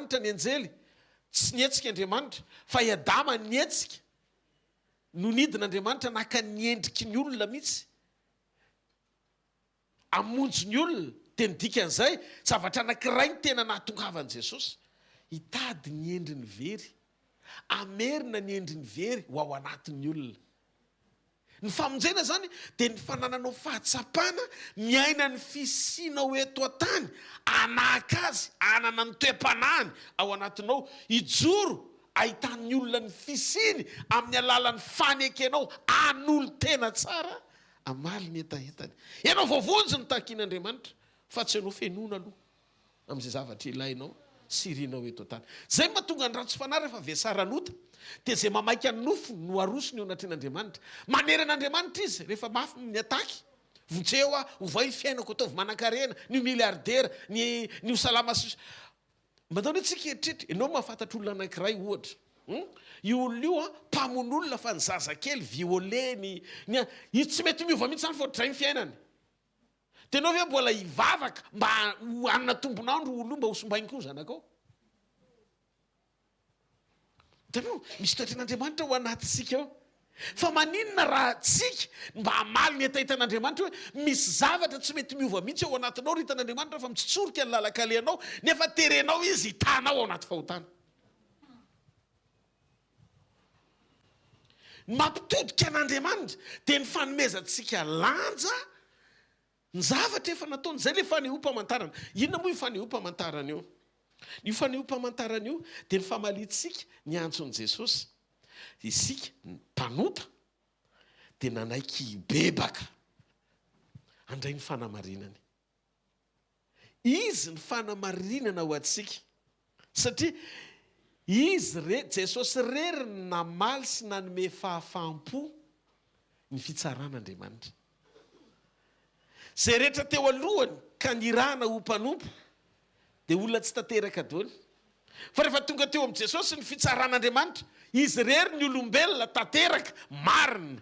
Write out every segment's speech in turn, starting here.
Andriamanitra ny anjely, tsy nihetsika Andriamanitra, fa i Adama nihetsika, no nidina Andriamanitra naka ny endriky ny olona mihitsy, hamonjy ny olona, dia ny dikan'izay, zavatra anankiray ny tena nahatongavan'i Jesosy, hitady ny endriny very, hamerina ny endriny very ho ao anatin'ny olona. Ny famonjena izany dia ny fanananao fahatsapana miaina ny fisianao eto an-tany hanahaka azy, hanana ny toe-panahiny ao anatinao, hijoro ahitan'ny olona ny fisiany amin'ny alalan'ny fanekenao hanolo-tena tsara hamaly ny hetahetany. Ianao voavonjy no takian'Andriamanitra fa tsy ianao fenoina aloha. amin'izay zavatra ilainao sy irinao eto an-tany. Izay no mahatonga ny ratsy fanahy rehefa vesaran'ota, dia izay mamaika ny nofony no arosony eo anatrehan'Andriamanitra. Manery an'Andriamanitra izy rehefa mafy ny ataky. Vonjeo aho, ovay ny fiainako, ataovy manankarena, ny ho milliardaire, ny ny ho salama sy. Mandao anie tsika hieritreritra, ianao mahafantatra olona anankiray ohatra, hum, io olona io an, mpamono olona fa ny zazakely violé-ny, ny, izy tsy mety miova mihitsy izany fa ohatr'izay ny fiainany. Dia ianao ve mbola hivavaka mba ho hanana tombon'andro ho olona mba ho simbainy koa ny zanakao? Hitanao, misy toetran'Andriamanitra ao anatintsika ao. Fa maninona raha tsika mba hamaly ny hetahetan'Andriamanitra hoe misy zavatra tsy mety miova mihitsy ao anatinao ry hitan'Andriamanitra fa mitsotsorika ny lalan-kalehanao nefa terenao izy hitanao ao anaty fahotana. Ny mampitodika an'Andriamanitra dia ny fanomezantsika lanja ny zavatra efa nataony. Izay ilay fanehoam-pamantarana. Inona moa io fanehoam-pamantarana io? Io fanehoam-pamantarana io dia ny famaliantsika ny antson'i Jesosy. Isika mpanota dia nanaiky hibebaka handray ny fanamarinany. Izy ny fanamarinana ho antsika. Satria Izy re, Jesosy irery no namaly sy nanome fahafaham-po ny fitsaran'Andriamanitra. Izay rehetra teo alohany ka nirahana ho mpanompo dia olona tsy tanteraka daholo. Fa rehefa tonga teo amin'i Jesosy ny fitsaran'Andriamanitra, Izy irery ny olombelona tanteraka, marina.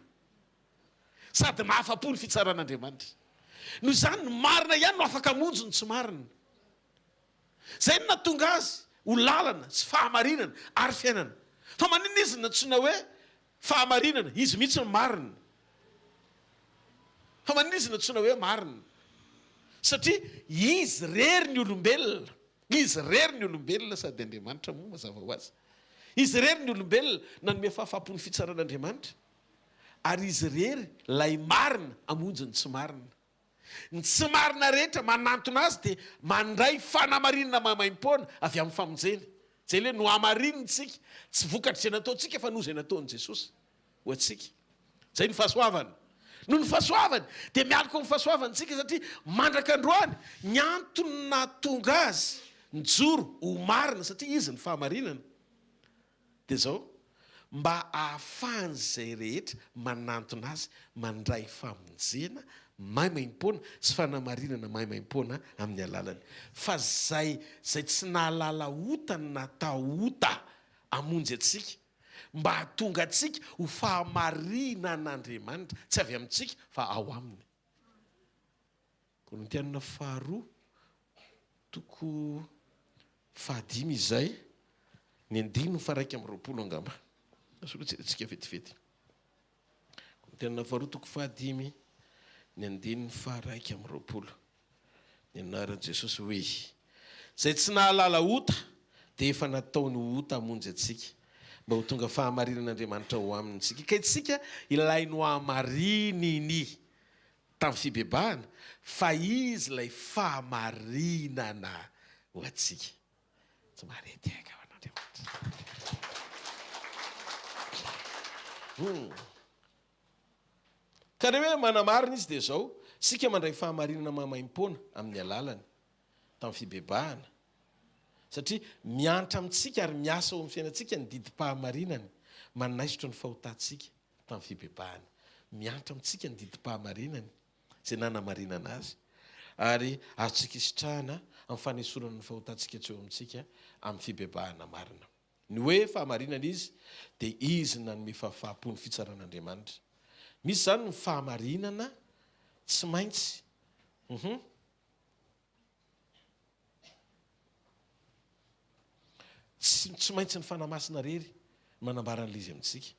Sady mahafa-po ny fitsaran'Andriamanitra. Noho izany, ny marina ihany no afaka hamonjy ny tsy marina. Izay no nahatonga azy ho lalana sy fahamarinana ary fiainana. Fa maninona izy no nantsoina hoe fahamarinana? Izy mihitsy no marina. Fa maninona izy no nantsoina hoe marina? Satria izy irery ny olombelona. Izy irery ny olombelona sady Andriamanitra moa mazava ho azy. Izy irery ny olombelona nanome fahafaham-po ny fitsaran'Andriamanitra. Ary izy irery ilay marina hamonjy ny tsy marina. Ny tsy marina rehetra manantona azy dia mandray fanamarinana maimaimpoana avy amin'ny famonjeny. Izay ilay nohamarinintsika, tsy vokatr'izay nataontsika fa noho izay nataon'i Jesosy ho antsika. Izay ny fahasoavana. Noho ny fahasoavany dia mialoka amin'ny fahasoavany isika satria mandraka androany ny antony nahatonga azy nijoro ho marina satria izy ny fahamarinana. Dia izao, mba ahafahan'izay rehetra manantona Azy mandray famonjena maimaimpoana sy fanamarinana maimaimpoana amin'ny alalany. Fa izay izay tsy nahalala ota no natao ota hamonjy antsika, mba hahatonga antsika ho fahamarinan'Andriamanitra, tsy avy amintsika fa ao Aminy. Korintiana faharoa toko fahadimy izay, ny andininy faha-21 angamba. Azo aloha jerentsika vetivety. Korintiana faharoa toko fahadimy, ny andininy faha-21. Ny anaran'i Jesosy hoe, Izay tsy nahalala ota dia efa nataony ho ota hamonjy antsika, mba ho tonga fahamarinan'Andriamanitra ho aminy isika. Ka isika ilay nohamarininy. tamin'ny fibebahana fa Izy ilay fahamarinana ho antsika. Tsy mahare tehaka ho an'Andriamanitra. Hmm. Ka re hoe manamarina izy dia izao, isika mandray fahamarinana maimaimpoana amin'ny alalany tamin'ny fibebahana, satria miantra amintsika ary miasa ao amin'ny fiainantsika ny didim-pahamarinany, manaisotra ny fahotantsika. tamin'ny fibebahana. Miantra amintsika ny didim-pahamarinany izay nanamarinana azy, ary azontsika isitrahana amin'ny fanesorana ny fahotantsika tsy eo amintsika amin'ny fibebahana marina. Ny hoe fahamarinana izy dia izy no nanome fahafaham-po ny fitsaran'Andriamanitra. Misy izany ny fahamarinana tsy maintsy. Hum. Tsy tsy maintsy ny Fanahy Masina irery no manambara an'ilay izy amintsika.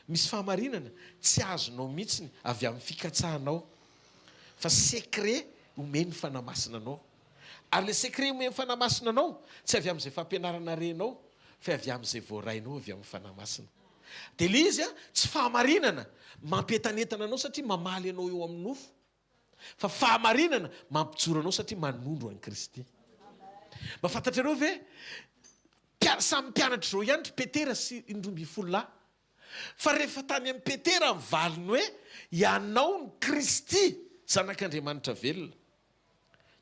Misy fahamarinana tsy azonao mihitsiny avy amin'ny fikatsahanao fa secret omen'ny Fanahy Masina anao. Ary ilay secret omen'ny Fanahy Masina anao tsy avy amin'izay fampianarana renao fa avy amin'izay voarainao avy amin'ny Fanahy Masina. Dia ilay izy tsy fahamarinana mampientanentana anao satria mamaly anao eo amin'ny nofo Fa fahamarinana mampijoro anao satria manondro an'i Kristy. Mba fantatrareo ve? Mpiana, samy mpianatra izao ihany ry Petera sy ny 12 lahy. Fa rehefa tany amin'i Petera ny valiny hoe, Ianao no Kristy, Zanak'Andriamanitra velona.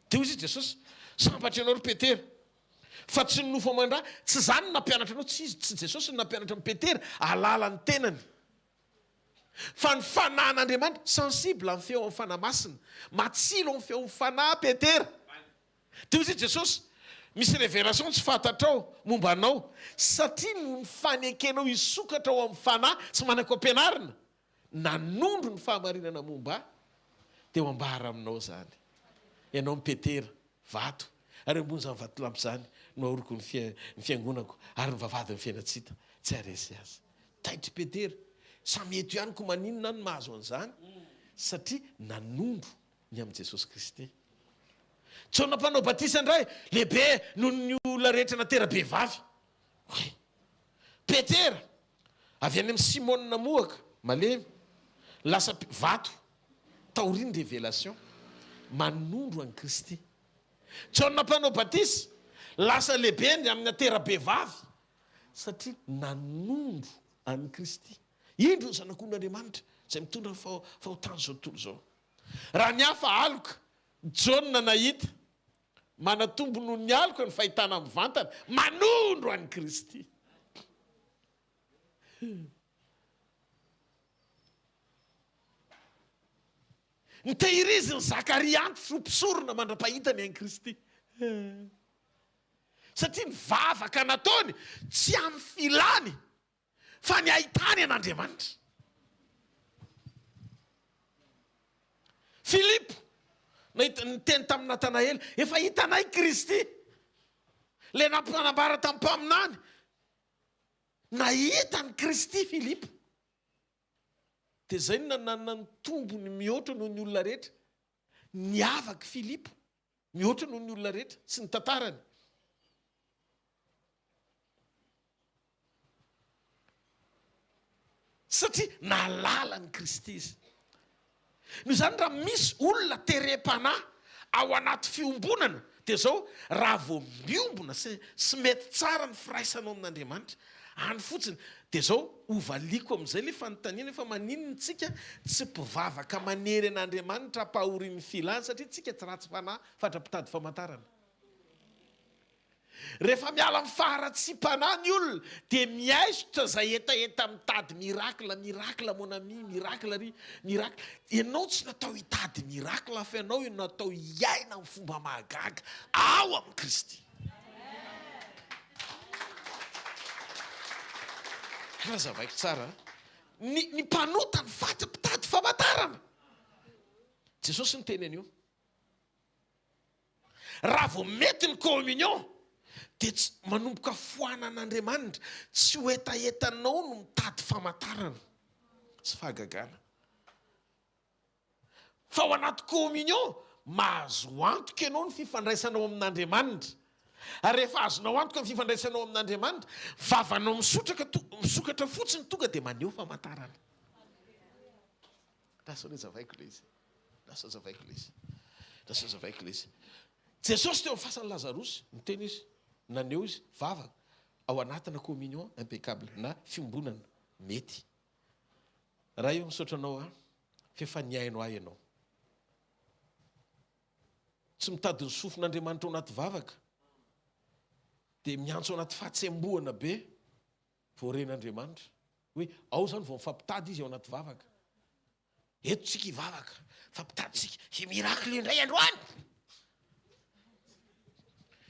Dia hoy izy Jesosy, Sambatra ianao ry Petera, fa tsy ny nofo aman-dra, tsy izany no nampianatra anao, tsy izy, tsy Jesosy no nampianatra an'i Petera hahalala ny tenany. Fa ny Fanahin'Andriamanitra, sensible amin'ny feon'ny Fanahy Masina, matsilo amin'ny feon'ny Fanahy Petera. Dia hoy izy Jesosy, misy révélation tsy fantatrao momba anao, satria noho ny fanekenao hisokatra ao amin'ny Fanahy tsy manan-ko-ampianarina, nanondro ny fahamarinana momba Ahy, dia ho ambara aminao izany. Ianao ny Petera, vato, ary eo ambonin'izany vatolampy izany no haoriko ny fiangonako, ary ny vavahadin'ny fiainan-tsy hita tsy haharesy azy. Taitr'i Petera, Samy eto ihany ko maninona aho no mahazo an'izany? Satria nanondro ny amin'i Jesosy Kristy. Jaona Mpanao Batisa indray, lehibe noho ny olona rehetra natera-behivavy. Oay! Petera, avy any amin'i Simona mohaka, malemy, lasa vato, taorian'ny révélation, manondro an'i Kristy. Jaona Mpanao Batisa, lasa lehibe ny amin'ny natera-behivavy, Satria nanondro an'i Kristy. Indro ny Zanak'olon'Andriamanitra izay mitondra ny fahotan'izao tontolo izao. Raha ny hafa aloka, Jaona nahita. Manatombo noho ny aloka ny fahitana mivantana, manondro an'i Kristy. Notehirizin'i Zakaria antitra ho mpisorona mandra-pahitany an'i Kristy. Satria ny vavaka nataony tsy amin'ny filany fa ny hahitany an'Andriamanitra. Filipo nahita niteny tamin'i Natanaela, efa hitanay Kristy, ilay nampanambara tamin'ny mpaminany. Nahita an'i Kristy Filipo. Dia izay no nananany ny tombony mihoatra noho ny olona rehetra. Niavaka i Filipo. Mihoatra noho ny olona rehetra sy ny tantarany. Satria nahalala an'i Kristy izy. Noho izany raha misy olona terem-panahy ao anaty fiombonana dia izao, raha vao miombona sy sy mety tsara ny firaisanao amin'Andriamanitra, any fotsiny, dia izao, hovaliako amin'izay ilay fanontaniana hoe fa maninona isika tsy mpivavaka manery an'Andriamanitra ampahorian'ny filany satria tsika tsy ratsy fanahy fatra-pitady famantarana. Rehefa miala amin'ny faharatsiam-panahy ny olona dia miaisotra izay hetaheta mitady miracle, miracle mon ami, miracle ry, miracle. Ianao tsy natao hitady miracle fa ianao natao hiaina amin'ny fomba mahagaga ao amin'i Kristy. Hazavaiko tsara an. Ny ny mpanota ny faty mpitady famantarana. Jesosy niteny an'io. Raha vao mety ny communion dia tsy manomboka foanan'Andriamanitra. Tsy ho hetahetanao no mitady famantarana sy fahagagana. Fa ao anaty communion, mahazo antoka ianao ny fifandraisanao amin'Andriamanitra. Ary rehefa azonao antoka ny fifandraisanao amin'Andriamanitra, vavanao misotraka misokatra fotsiny tonga dia maneho famantarana. Lasa hazavaiko ilay izy. Lasa hazavaiko ilay izy. Lasa hazavaiko ilay izy. Jesosy teo amin'ny fasan'i Lazarosy, niteny izy, naneho izy vava ao anatina communion impeccable na fiombonana mety. Ray ô misaotra anao aho f'efa nihaino ahy ianao. Tsy mitady ny sofin'Andriamanitra ao anaty vavaka dia miantso anaty fahatsembohana be vao ren'Andriamanitra. Hoe ao izany vao mifampitady izy ao anaty vavaka. Eto tsika hivavaka, mifampitady tsika. Hi miracle indray androany.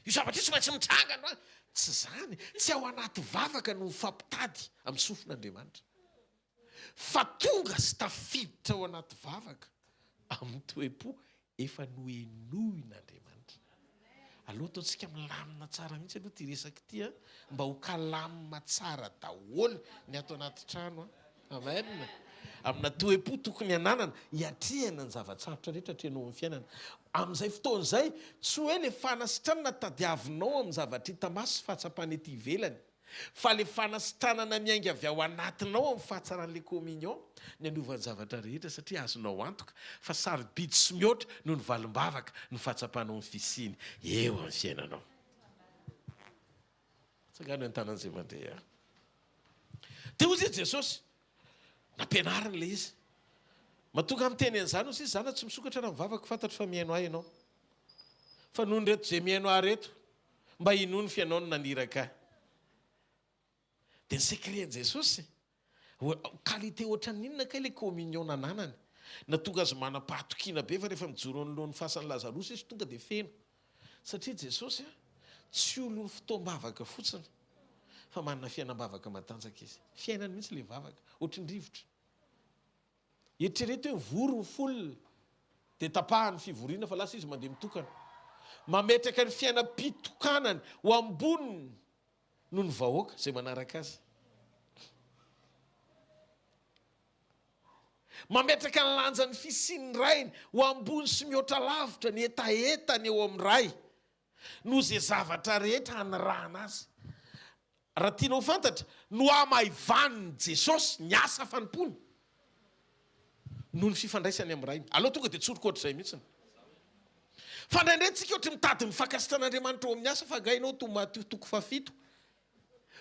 Io zavatra io tsy maintsy mitranga androany. Tsy izany, tsy ao anaty vavaka no mifampitady amin'ny sofin'Andriamanitra. Fa tonga sy tafiditra ao anaty vavaka amin'ny toe-po efa nohenoin'Andriamanitra. Aleo ataontsika milamina tsara mihitsy aloha ity resaka ity an, mba ho calme tsara daholo ny ato anaty trano an. Amen. Amina toe-po tokony hananana hiatrehana ny zava-tsarotra rehetra atrehinao amin'ny fiainana. Amin'izay fotoana izay, tsy hoe ilay fanasitranana tadiavinao amin'ny zavatra hita maso sy fahatsapana ety ivelany. Fa le fanasitranana miainga avy ao anatinao amin'ny fahatsaran'le communion ny hanova ny zavatra rehetra satria azonao antoka fa sarobidy sy mihoatra noho ny valim-bavaka ny fahatsapanao ny fisiany eo amin'ny fiainanao. Tsangano ny tanan'izay mandre ahy. Dia hoy izy Jesosy, nampianariny ilay izy. Matonga miteny an'izany hoy izy, zana tsy misokatra raha mivavaka fantatro fa mihaino ahy ianao. Fa noho ireto izay mihaino ahy ireto, Mba hinoany f'ianao no naniraka ahy. Dia ny secret-n'i Jesosy, qualité ohatran'ny inona kay ilay communion nananany? Nahatonga azy manam-pahatokiana be fa rehefa mijoro anoloan'ny fasan'i Lazarosy izy tonga dia feno. Satria Jesosy tsy olon'ny fotoam-bavaka fotsiny fa manana fiainam-bavaka matanjaka izy. Fiainany mihitsy ilay vavaka, ohatry ny rivotra. Eritrereto hoe vory ny foule dia tapahany ny fivoriana fa lasa izy mandeha mitokana. Mametraka ny fiainam-pitokanany ho amboniny noho ny vahoaka izay manaraka azy. Mametraka ny lanjan'ny fisian'ny Rainy ho ambony sy mihoatra lavitra ny hetahetany eo amin'ny Ray noho izay zavatra rehetra hanirahana azy. Raha tianao ho fantatra, nohamaivanin'i Jesosy ny asa fanompoany noho ny fifandraisany amin'ny Rainy. Aleo tonga dia tsoriko ohatr'izay mihitsy. Fa indraindray tsika ohatry mitady ny fankasitran'Andriamanitra ao amin'ny asa fa angaha ianao toa Matio toko fahafito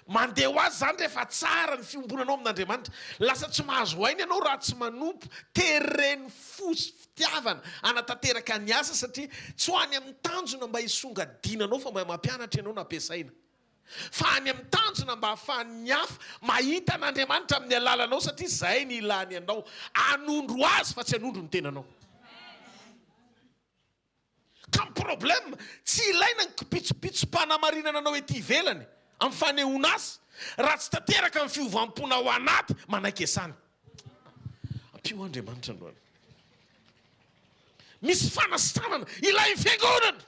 Mandeha ho azy izany rehefa tsara ny fiombonanao amin'Andriamanitra. Lasa tsy mahazo aina ianao raha tsy manompo. Teren'ny fo sy fitiavana hanatanteraka ny asa satria tsy ho any amin'ny tanjona mba hisongadinanao fa mba mampianatra ianao no ampiasaina. Fa any amin'ny tanjona mba hahafahan'ny hafa mahita an'Andriamanitra amin'ny alalanao satria izay ny ilany anao. Hanondro Azy fa tsy hanondro ny tenanao. Ka ny problème, tsy ilaina ny kipitsopitsom-panamarinana anao ety ivelany amin'ny fanehoana azy raha tsy tanteraka ny fiovam-ponao anaty manaiky esany. Ampio Andriamanitra androany. Misy fanasitranana ilain'ny fiangonana.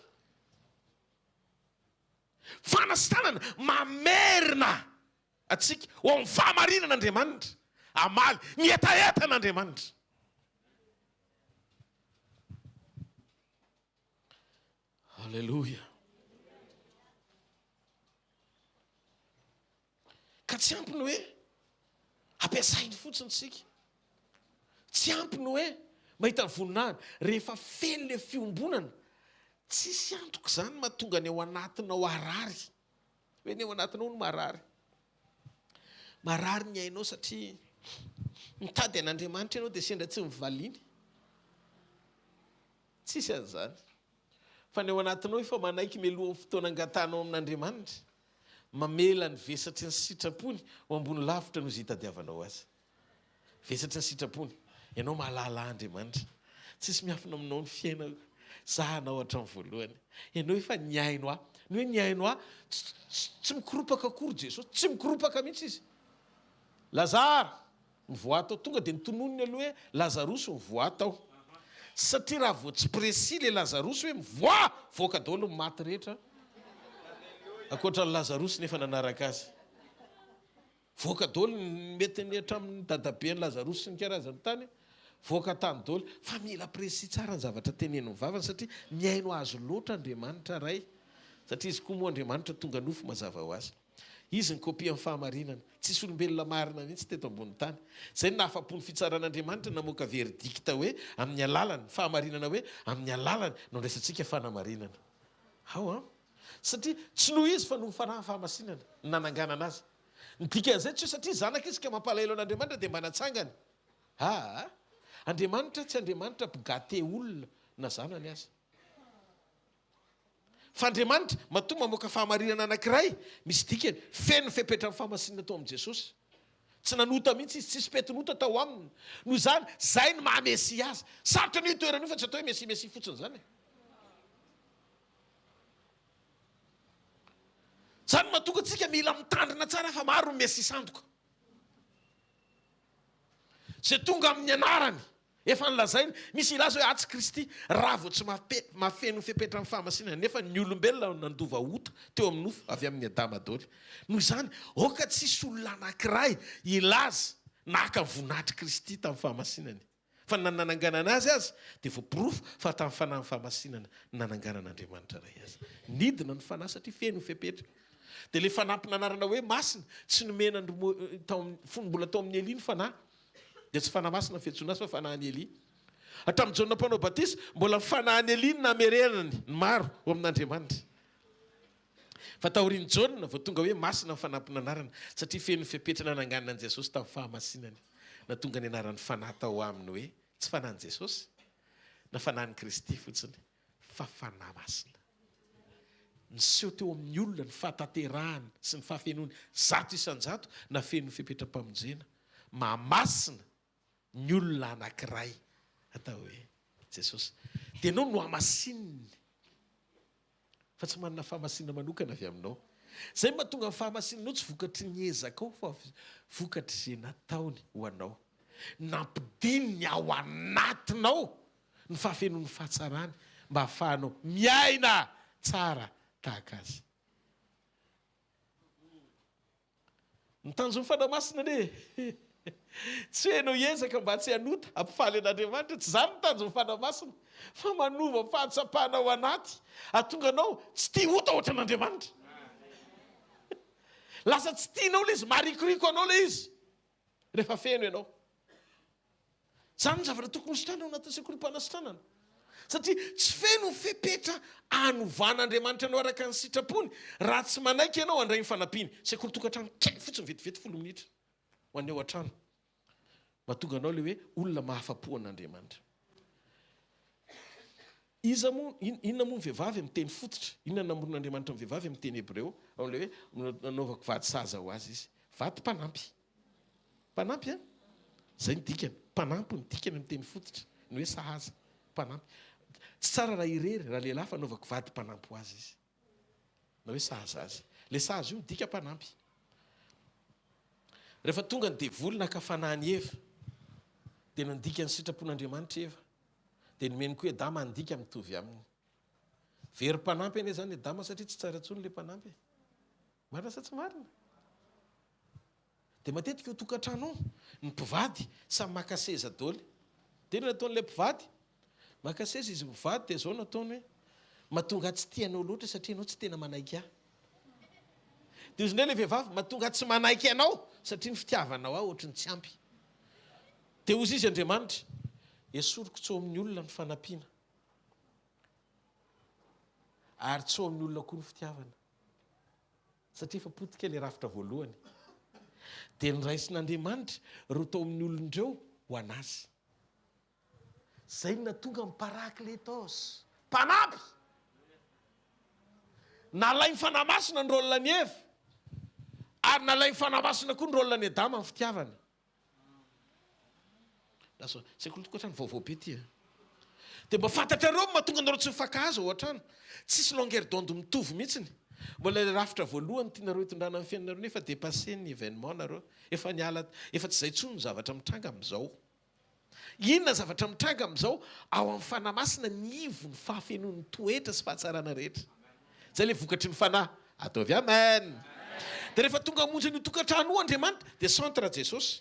Fanasitranana mamerina antsika ho amin'ny fahamarinana Andriamanitra, hamaly ny hetahetan'Andriamanitra. Aleloia. Ka tsy ampy ny hoe ampiasainy fotsiny isika. Tsy ampy ny hoe mahita ny voninahiny. Rehefa feno ilay fiombonana, tsisy antoka izany mahatonga ny ao anatinao harary. Hoe ny ao anatinao no marary. Marary ny ainao satria mitady an'Andriamanitra ianao dia sendra tsy mivaliany. Tsisy an'izany. Fa ny ao anatinao efa manaiky mialohan'ny fotoana angatahanao amin'Andriamanitra. Mamela ny vesatry ny sitrapony ho ambony lavitra noho izay itadiavanao azy. Vesatry ny sitrapony. Ianao mahalala Andriamanitra. Tsisy miafina aminao ny fiainako. Za anao hatramin'ny voalohany. Ianao efa nihaino ahy. Ny hoe nihaino ahy, tsy mikoropaka akory Jesosy. Tsy mikoropaka mihitsy Izy. Lazara, mivoaha tao. Tonga dia notononiny aloha hoe Lazarosy mivoaha tao. Satria raha vao tsy précis ilay Lazarosy hoe mivoaha, voaka daholo ny maty rehetra. Ankoatra an'i Lazarosy nefa nanaraka azy. Voaka daholo ny mety ny hatramin'ny dadaben'i Lazarosy sy ny karazany tany, voaka tany daholo. Fa mila précis tsara ny zavatra tenenin'ny vavany satria mihaino azy loatra Andriamanitra Ray. Satria Izy koa moa Andriamanitra tonga nofo mazava ho azy. Izy ny kopia ny fahamarinana. Tsisy olombelona marina mihitsy teto ambony tany. Izay no nahafapo ny fitsaran'Andriamanitra namoaka verdict hoe amin'ny alalany, fahamarinana hoe amin'ny alalany no andraisantsika fanamarinana. Ao an! Satria tsy noho izy fa noho ny fanahy fahamasinana no nananganana azy. Ny dikan'izay tsy hoe satria zanaka izy ka mampalahelo an'Andriamanitra dia mba natsangany. Aa! Andriamanitra tsy Andriamanitra mpigate olona na zanany aza. Fa Andriamanitra, matoa mamoaka fahamarinana anankiray, misy dikany, feno ny fepetran'ny fahamasinana tao amin'i Jesosy. Tsy nanota mihitsy izy, tsisy petin'ota tao aminy. Noho izany, izay no maha Mesia azy. Sarotra anie io toerana io fa tsy atao hoe Mesia Mesia fotsiny izany e. Izany no mahatonga antsika mila mitandrina tsara fa maro ny Mesia sandoka. Izay tonga amin'ny anarany. Efa nolazainy, misy hilaza hoe atsy Kristy, raha vao tsy mahafeno ny fepetran'ny fahamasinana, nefa ny olombelona no nandova ota teo amin'ny nofo avy amin'i Adama daholo. Noho izany, aoka tsy hisy olona anankiray hilaza na haka ny voninahitr'i Kristy tamin'ny fahamasinany. Fa na ny nananganana Azy aza dia voaporofo fa tamin'ny fanahin'ny fahamasinana no nananganan'Andriamanitra Ray Azy. Nidina ny Fanahy satria feno ny fepetra. Dia ilay fanampin'anarana hoe masina, tsy nomena an-dry tao amin'ny, fony mbola tao amin'i Elia ny Fanahy. Dia tsy Fanahy Masina ny fiantsoana azy fa Fanahin'i Elia. Hatramin'i Jaona Mpanao Batisa, mbola ny Fanahin'i Elia no namerenany ny maro ho amin'Andriamanitra. Fa taorian'i Jaona vao tonga hoe masina ny fanampin'anarana, satria feno ny fepetra nananganana an'i Jesosy tamin'ny fahamasinany. Nahatonga ny anaran'ny Fanahy tao aminy hoe, tsy Fanahin'i Jesosy, na Fanahin'i Kristy fotsiny, fa Fanahy Masina. Niseho teo amin'ny olona ny fahatanterahany sy ny fahafenoany 100% nafeno ny fepetram-pamonjena. Mahamasina ny olona anankiray atao hoe Jesosy. Dia ianao no hamasininy fa tsy manana fahamasinana manokana avy aminao. Izay no mahatonga ny fahamasinanao tsy vokatry ny ezakao fa vokatr'izay nataony ho anao. Nampidininy ao anatinao ny fahafenoan'ny fahatsarany mba hahafahanao miaina tsara tahaka azy. Ny tanjon'ny Fanahy Masina anie tsy hoe ianao hiezaka mba tsy hanota, hampifaly an'Andriamanitra, tsy izany ny tanjon'ny Fanahy Masina, fa manova fahatsapana ao anaty, hahatonga anao tsy tia ota ohatran'Andriamanitra. Lasa tsy tianao ilay izy, maharikoriko anao ilay izy rehefa feno ianao. Izany no zavatra tokony hositranina ao anatin'ny sekolim-panasitranana. Satria tsy feno ny fepetra hanovan'Andriamanitra anao araka ny sitrapony raha tsy manaiky ianao handray ny fanampiany. Sekoly tokantrano kely fotsiny vetivety folo minitra ho an'ny ao an-trano. Mahatonga anao ilay hoe olona mahafa-po an'Andriamanitra. Iza moa, inona moa ny vehivavy amin'ny teny fototra? Inona no namoron'Andriamanitra ny vehivavy amin'ny teny hebreo? Ao amin'ilay hoe nanaovako vady sahaza ho azy izy. Vady mpanampy. Mpanampy an! Izay no dikany. Mpanampy no dikany amin'ny teny fototra. Ny hoe sahaza. Mpanampy. Tsy tsara raha irery, raha lehilahy fa anaovako vady mpanampy ho azy izy. Na hoe sahaza azy. Ilay sahaza io midika mpanampy. Rehefa tonga ny devoly naka fanahy an'i Eva, dia nandika ny sitrapon'Andriamanitra Eva. Dia nomeny koa i Adama handika mitovy aminy. Very mpanampy anie izany Adama satria tsy tsara intsony ilay mpanampy e. Marina sa tsy marina? Dia matetika ao tokantrano ao, ny mpivady samy maka seza daholo. Dia inona nataon'ilay mpivady? Maka seza izy mivady dia izao no ataony hoe, mahatonga ahy tsy tia anao loatra satria ianao tsy tena manaiky ahy. Dia hozy indray ilay vehivavy, mahatonga ahy tsy manaiky anao satria ny fitiavanao ahy ohatry ny tsy ampy. Dia hozy izy Andriamanitra, esoriko tsy ao amin'ny olona ny fanampiana. Ary tsy ao amin'ny olona koa ny fitiavana. Satria efa potika ilay rafitra voalohany. Dia noraisin'Andriamanitra ireo tao amin'ny olona ireo ho an'Azy. Izay no nahatonga ny Parakletos, mpanampy! Nalain'ny Fanahy Masina ny rôle-n'i Eva, ary nalain'ny Fanahy Masina koa ny rôle-n'i Adama amin'ny fitiavana. Lasa sekoly tokantrano vaovao be ty a. Dia mba fantatrareo ny mahatonga anareo tsy mifankahazo ao an-trano. Tsisy longueur d'onde mitovy mihitsiny. Mbola ilay rafitra voalohany tianareo hitondrana ny fiainanareo nefa dépassé ny événement nareo. Efa niala, efa tsy izay intsony ny zavatra mitranga amin'izao. Inona zavatra mitranga amin'izao? Ao amin'ny Fanahy Masina ny ivon'ny fahafenoan'ny toetra sy fahatsarana rehetra. Izay ilay vokatry ny Fanahy. Ataovy Amen. Dia rehefa tonga hamonjy an'io tokantrano io Andriamanitra, dia centre Jesosy.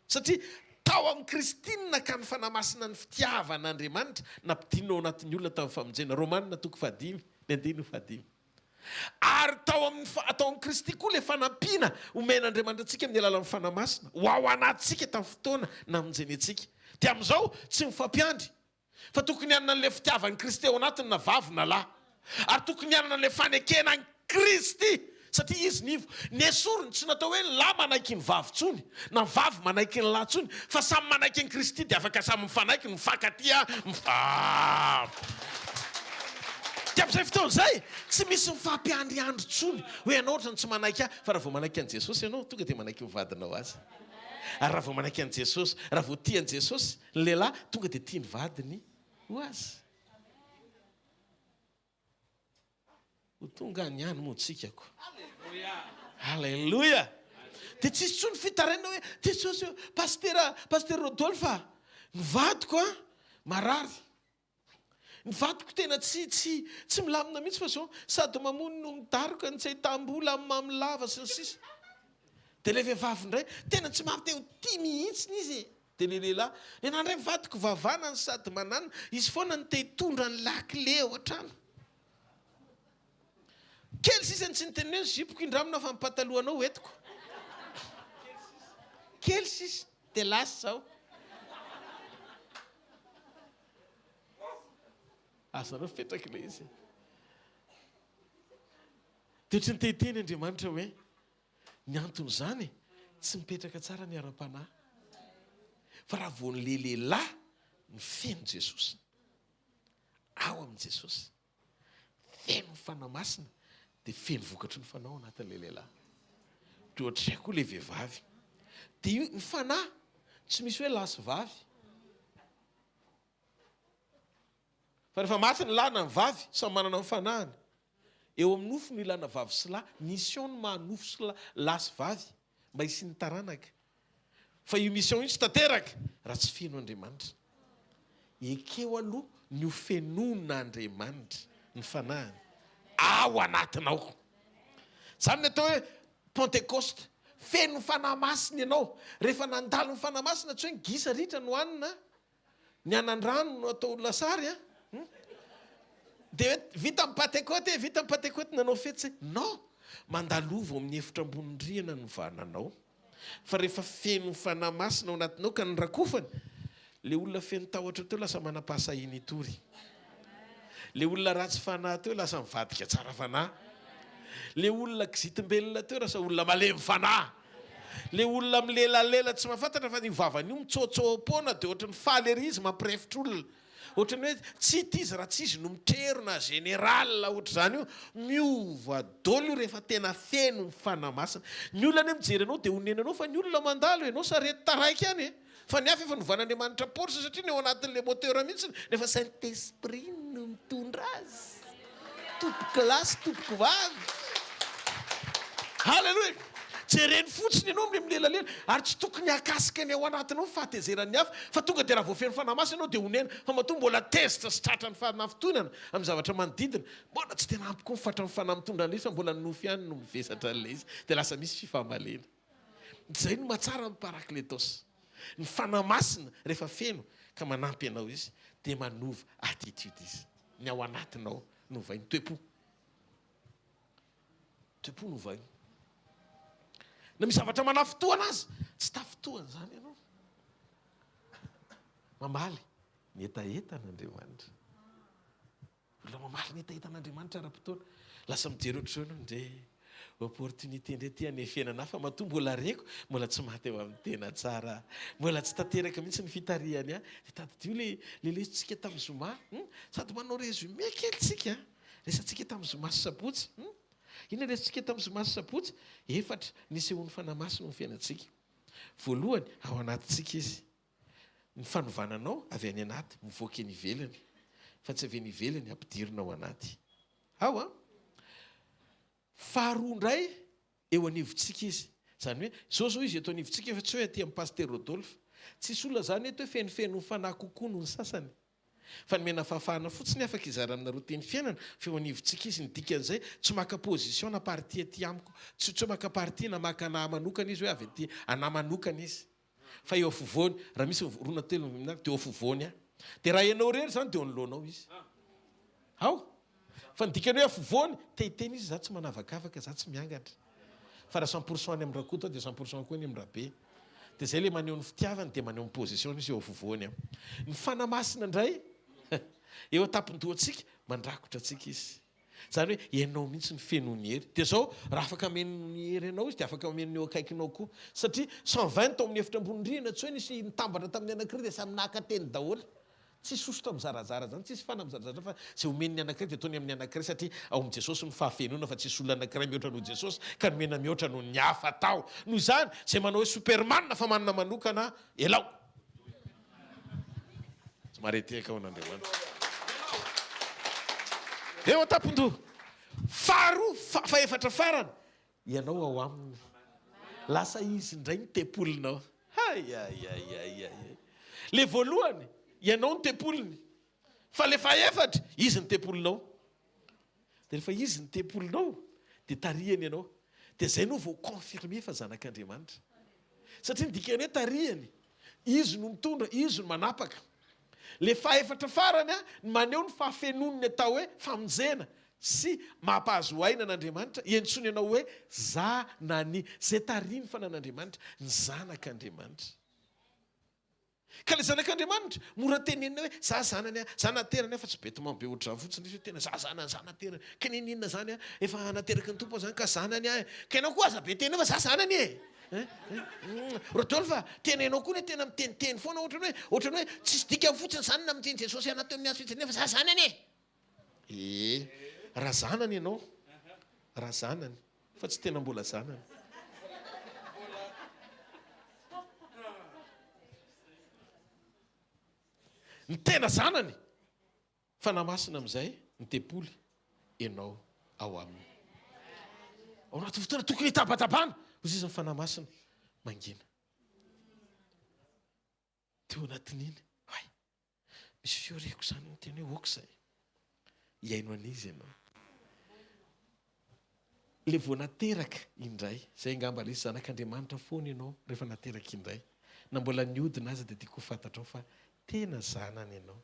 Satria tao amin'i Kristy no nakan'ny Fanahy Masina ny fitiavan'Andriamanitra nampidinina ao anatin'ny olona tamin'ny famonjena. Romana toko fahadimy, ny andininy fahadimy. Ary tao amin'ny tao amin'i Kristy koa ilay fanampiana omen'Andriamanitra antsika amin'ny alalan'ny Fanahy Masina ho ao anatintsika tamin'ny fotoana namonjeny antsika. Dia amin'izao tsy mifampiandry fa tokony hanana an'ilay fitiavan'i Kristy ao anatiny na vavy na lahy. Ary tokony hanana an'ilay fanekena an'i Kristy satria Izy ny ivo. Nesoriny, tsy natao hoe ny lahy manaiky ny vavy intsony na ny vavy manaiky ny lahy intsony fa samy manaiky an'i Kristy dia afaka samy mifanaiky, mifankatia, mif. Dia amin'izay fotoana izay, tsy misy mifampiandriandry intsony hoe ianao ohatran'ny tsy manaiky ahy, fa raha vao manaiky an'i Jesosy ianao, tonga dia manaiky ho vadinao azy. Ary raha vao manaiky an'i Jesosy, raha vao tia an'i Jesosy ny lehilahy, tonga dia tia ny vadiny ho azy. Ho tonga any ihany moa tsika ko. Alléluia. Dia tsisy intsony fitarainana hoe Jesosy ô, Pasitera, Pasitera Rodolphe a! Ny vadiko an, marary. Ny vadiko tena tsy tsy tsy milamina mihitsy fa zao sady mamono no midaroka no tsy ahitam-bola amin'ny mamy lava sy ny sisa. Dia ilay vehivavy indray tena tsy maha te ho tia mihitsy izy e. Dia ilay lehilahy, nenaha indray ny vadiko vavana no sady mananina, izy foana no te hitondra ny lakile ao an-trano. Kely sisa ny tsy niteny hoe ny zipoko indramina fa ny patalohanao hoentiko. Kely sisa dia lasa izao. Azonareo mipetraka ilay izy. Dia ohatran'ny te hiteny Andriamanitra hoe ny anton'izany tsy mipetraka tsara ny ara-panahy. Fa raha vao ny lehilahy no feno Jesosy, ao amin'i Jesosy, feno ny Fanahy Masina, dia feno vokatry ny Fanahy ao anatin'ilay lehilahy. Dia ohatr'izay koa ilay vehivavy. Dia io ny Fanahy tsy misy hoe lahy sy vavy. Fa rehefa maty ny lahy na ny vavy, samy manana ny fanahiny. Eo amin'ny nofo no ilana vavy sy lahy, mission ny maha nofo sy lahy, lahy sy vavy, mba hisian'ny taranaka. Fa io mission io tsy tanteraka raha tsy feno Andriamanitra. Ekeo aloha ny ho fenoin'Andriamanitra ny fanahiny ao anatinao. Izany ny atao hoe Pentekosta. Feno ny Fanahy Masina ianao. Rehefa nandalo ny Fanahy Masina, tsy hoe ny gisa ritra no hanina, Ny anandrano no atao lasary a! Dia hoe vita ny patekoty e, vita ny patekoty nanao fety zay. Non! Mandalova ao amin'ny efitra ambony rihana ny vananao. Fa rehefa feno ny Fanahy Masina ao anatinao ka norakofany, le olona feno tahotra teo lasa manam-pahasahiana hitory. Le olona ratsy fanahy teo lasa mivadika tsara fanahy. Le olona kizitim-belona teo lasa olona malemy fanahy. Le olona milelalela tsy mahafantatra fa io vavany io mitsôtsôpôna de ohatran'ny faly ery izy mampirefitra olona. Ohatran'ny hoe tsy hita izy raha tsy izy no mitrerona, général ohatr'izany io. Miova dôly io rehefa tena feno ny Fanahy Masina. Ny olona anie mijery anao de onena anao fa ny olona mandalo ianao sarety taraiky ihany e. Fa ny hafa efa novan'Andriamanitra Porsche satria ny ao anatin'ilay moteur mihitsy no efa Saint Esprit no mitondra azy. Tompoko lahy sy tompoko vavy. Haleloia! Jereny fotsiny ianao amin'ilay milelalela ary tsy tokony hahakasika ny ao anatinao ny fahatezeran'ny hafa fa tonga dia raha voafehy ny Fanahy Masina ianao dia honena fa matoa mbola tezitra sy tratran'ny fanafintohinana amin'ny zavatra manodidina mbola tsy tena ampy koa ny fatran'ny Fanahy mitondra an'ilay izy fa mbola ny nofo ihany no mivesatra an'ilay izy dia lasa misy fifamalena. Izay no mahatsara ny Parakletos. Ny Fanahy Masina rehefa feno ka manampy anao Izy dia manova attitude Izy. Ny ao anatinao no ovainy. Toe-po. Toe-po no ovainy. Na misy zavatra manafintohana aza, tsy tafintohana izany ianao. Mamaly ny hetahetan'Andriamanitra. Olona mamaly ny hetahetan'Andriamanitra ara-potoana. Lasa mijery ohatr'izao ianao, ndre opportunité ndray ity hanefenana ahy fa matoa mbola reko, mbola tsy maty eo amin'ny tena tsara aho. Mbola tsy tanteraka mihitsy ny fitarihany ahy. Dia tadidio ilay ilay lesontsika tamin'ny zoma, hum? Sady manao résumé kely tsika, lesantsika tamin'ny zoma sy sabotsy, hum? Inona lesontsika tamin'ny zoma sy sabotsy? Efatra nisehoan'ny Fanahy Masina ao amin'ny fiainantsika. Voalohany, ao anatintsika Izy. Ny fanovana anao avy any anaty mivoaka eny ivelany fa tsy avy eny ivelany ampidirina ao anaty. Ao an! Faharoa indray eo anivontsika izy. Izany hoe izao izao izy eto anivontsika fa tsy hoe aty amin'i Pasitera Rodolphe. Tsisy olona izany eto hoe fenofeno fanahy kokoa noho ny sasany. Fa nomena fahafahana fotsiny afaka hizara aminareo teny fiainana fa eo anivontsika izy. Ny dikan'izay tsy maka position na parti aty amiko. Tsy hoe maka parti na maka anah manokana izy hoe avy aty anah manokana izy. Fa eo afovoany, raha misy roa na telo ny dia eo afovoany aho. Dia raha ianao irery izany dia eo anoloanao izy. Ao? Fa ny dikany hoe afovoany, te hiteny izy za tsy manavakavaka, za tsy miangatra. Fa raha 100 pour cent any amin'i Rakoto aho dia 100 pour cent koa any amin'i Rabe. Dia izay ilay maneho ny fitiavany dia maneho ny position-ny izy eo afovoany ao. Ny Fanahy Masina indray, eo an-tampon-dohantsika, mandrakotra antsika izy. Izany hoe ianao mihitsy no fenoiny hery. Dia izao, raha afaka mameno ny hery anao izy dia afaka mameno ny eo akaikinao koa. Satria 120 tao amin'ny efitra ambony rihana, tsy hoe nisy nitambatra tamin'ny anankiray dia samy naka teny daholo. Tsisy sosotra mizarazara izany, tsisy fana mizarazara fa izay omeny ny anankiray dia ataony amin'ny anankiray satria ao amin'i Jesosy ny fahafenoana fa tsisy olona anankiray mihoatra noho Jesosy ka nomena mihoatra noho ny hafa tao. Noho izany, izay manao hoe superman fa manana manokana, elao. Tsy mahare tehaka ho an'Andriamanitra. Eo an-tampon-doha. Faharoa, fahefatra farany, ianao ao aminy. Lasa izy indray ny tempolinao. Hay, hay, hay, hay, hay. Le voalohany, ianao no tempoliny. Fa le fahefatra, izy ny tempolinao. Dia rehefa izy ny tempolinao, dia tarihany ianao. Dia zay no vao confirmer fa zanak'Andriamanitra. Satria ny dikan'ny hoe tarihany, izy no mitondra, izy no manapaka. Le fahefatra farany ny maneho ny fahafenoan'ny atao hoe famonjena sy mampahazo aina an'Andriamanitra, iantsoany anao hoe zanany, zay tarihin'ny fanan'Andriamanitra, ny zanak'Andriamanitra. Ka le zanak'Andriamanitra, mora tenenina hoe za zanany a, za naterany a, fa tsy bêtement be ohatr'izany fotsiny izy hoe tena za zanany, za naterany, ka n'inon'inona zany a, efa nateraky ny Tompo aho zany ka zanany aho e, ka ianao koa aza be teny eo fa za zanany e! Rodolphe a, tena ianao koa anie tena miteniteny foana ohatran'ny hoe, ohatran'ny hoe tsisy dikany fotsiny zany na miteny Jesosy anah teo amin'ny hazo fijaliana fa za zanany e! Ee, raha zanany ianao, raha zanany, fa tsy tena mbola zanany. Ny tena zanany! Fanahy Masina amin'izay ny tempoly, ianao ao aminy. Ao anatin'ny fotoana tokony hitabatabana, hoy izy ny Fanahy Masina mangina. Teo anatin'iny, hay, misy feo reko izany miteny hoe ok izay. Hihaino an'iza ianao? Ilay vao nateraka indray, izay angamba ilay zanak'Andriamanitra foana ianao rehefa nateraka indray. Na mbola nihodina aza dia tiako ho fantatrao fa tena zanany ianao.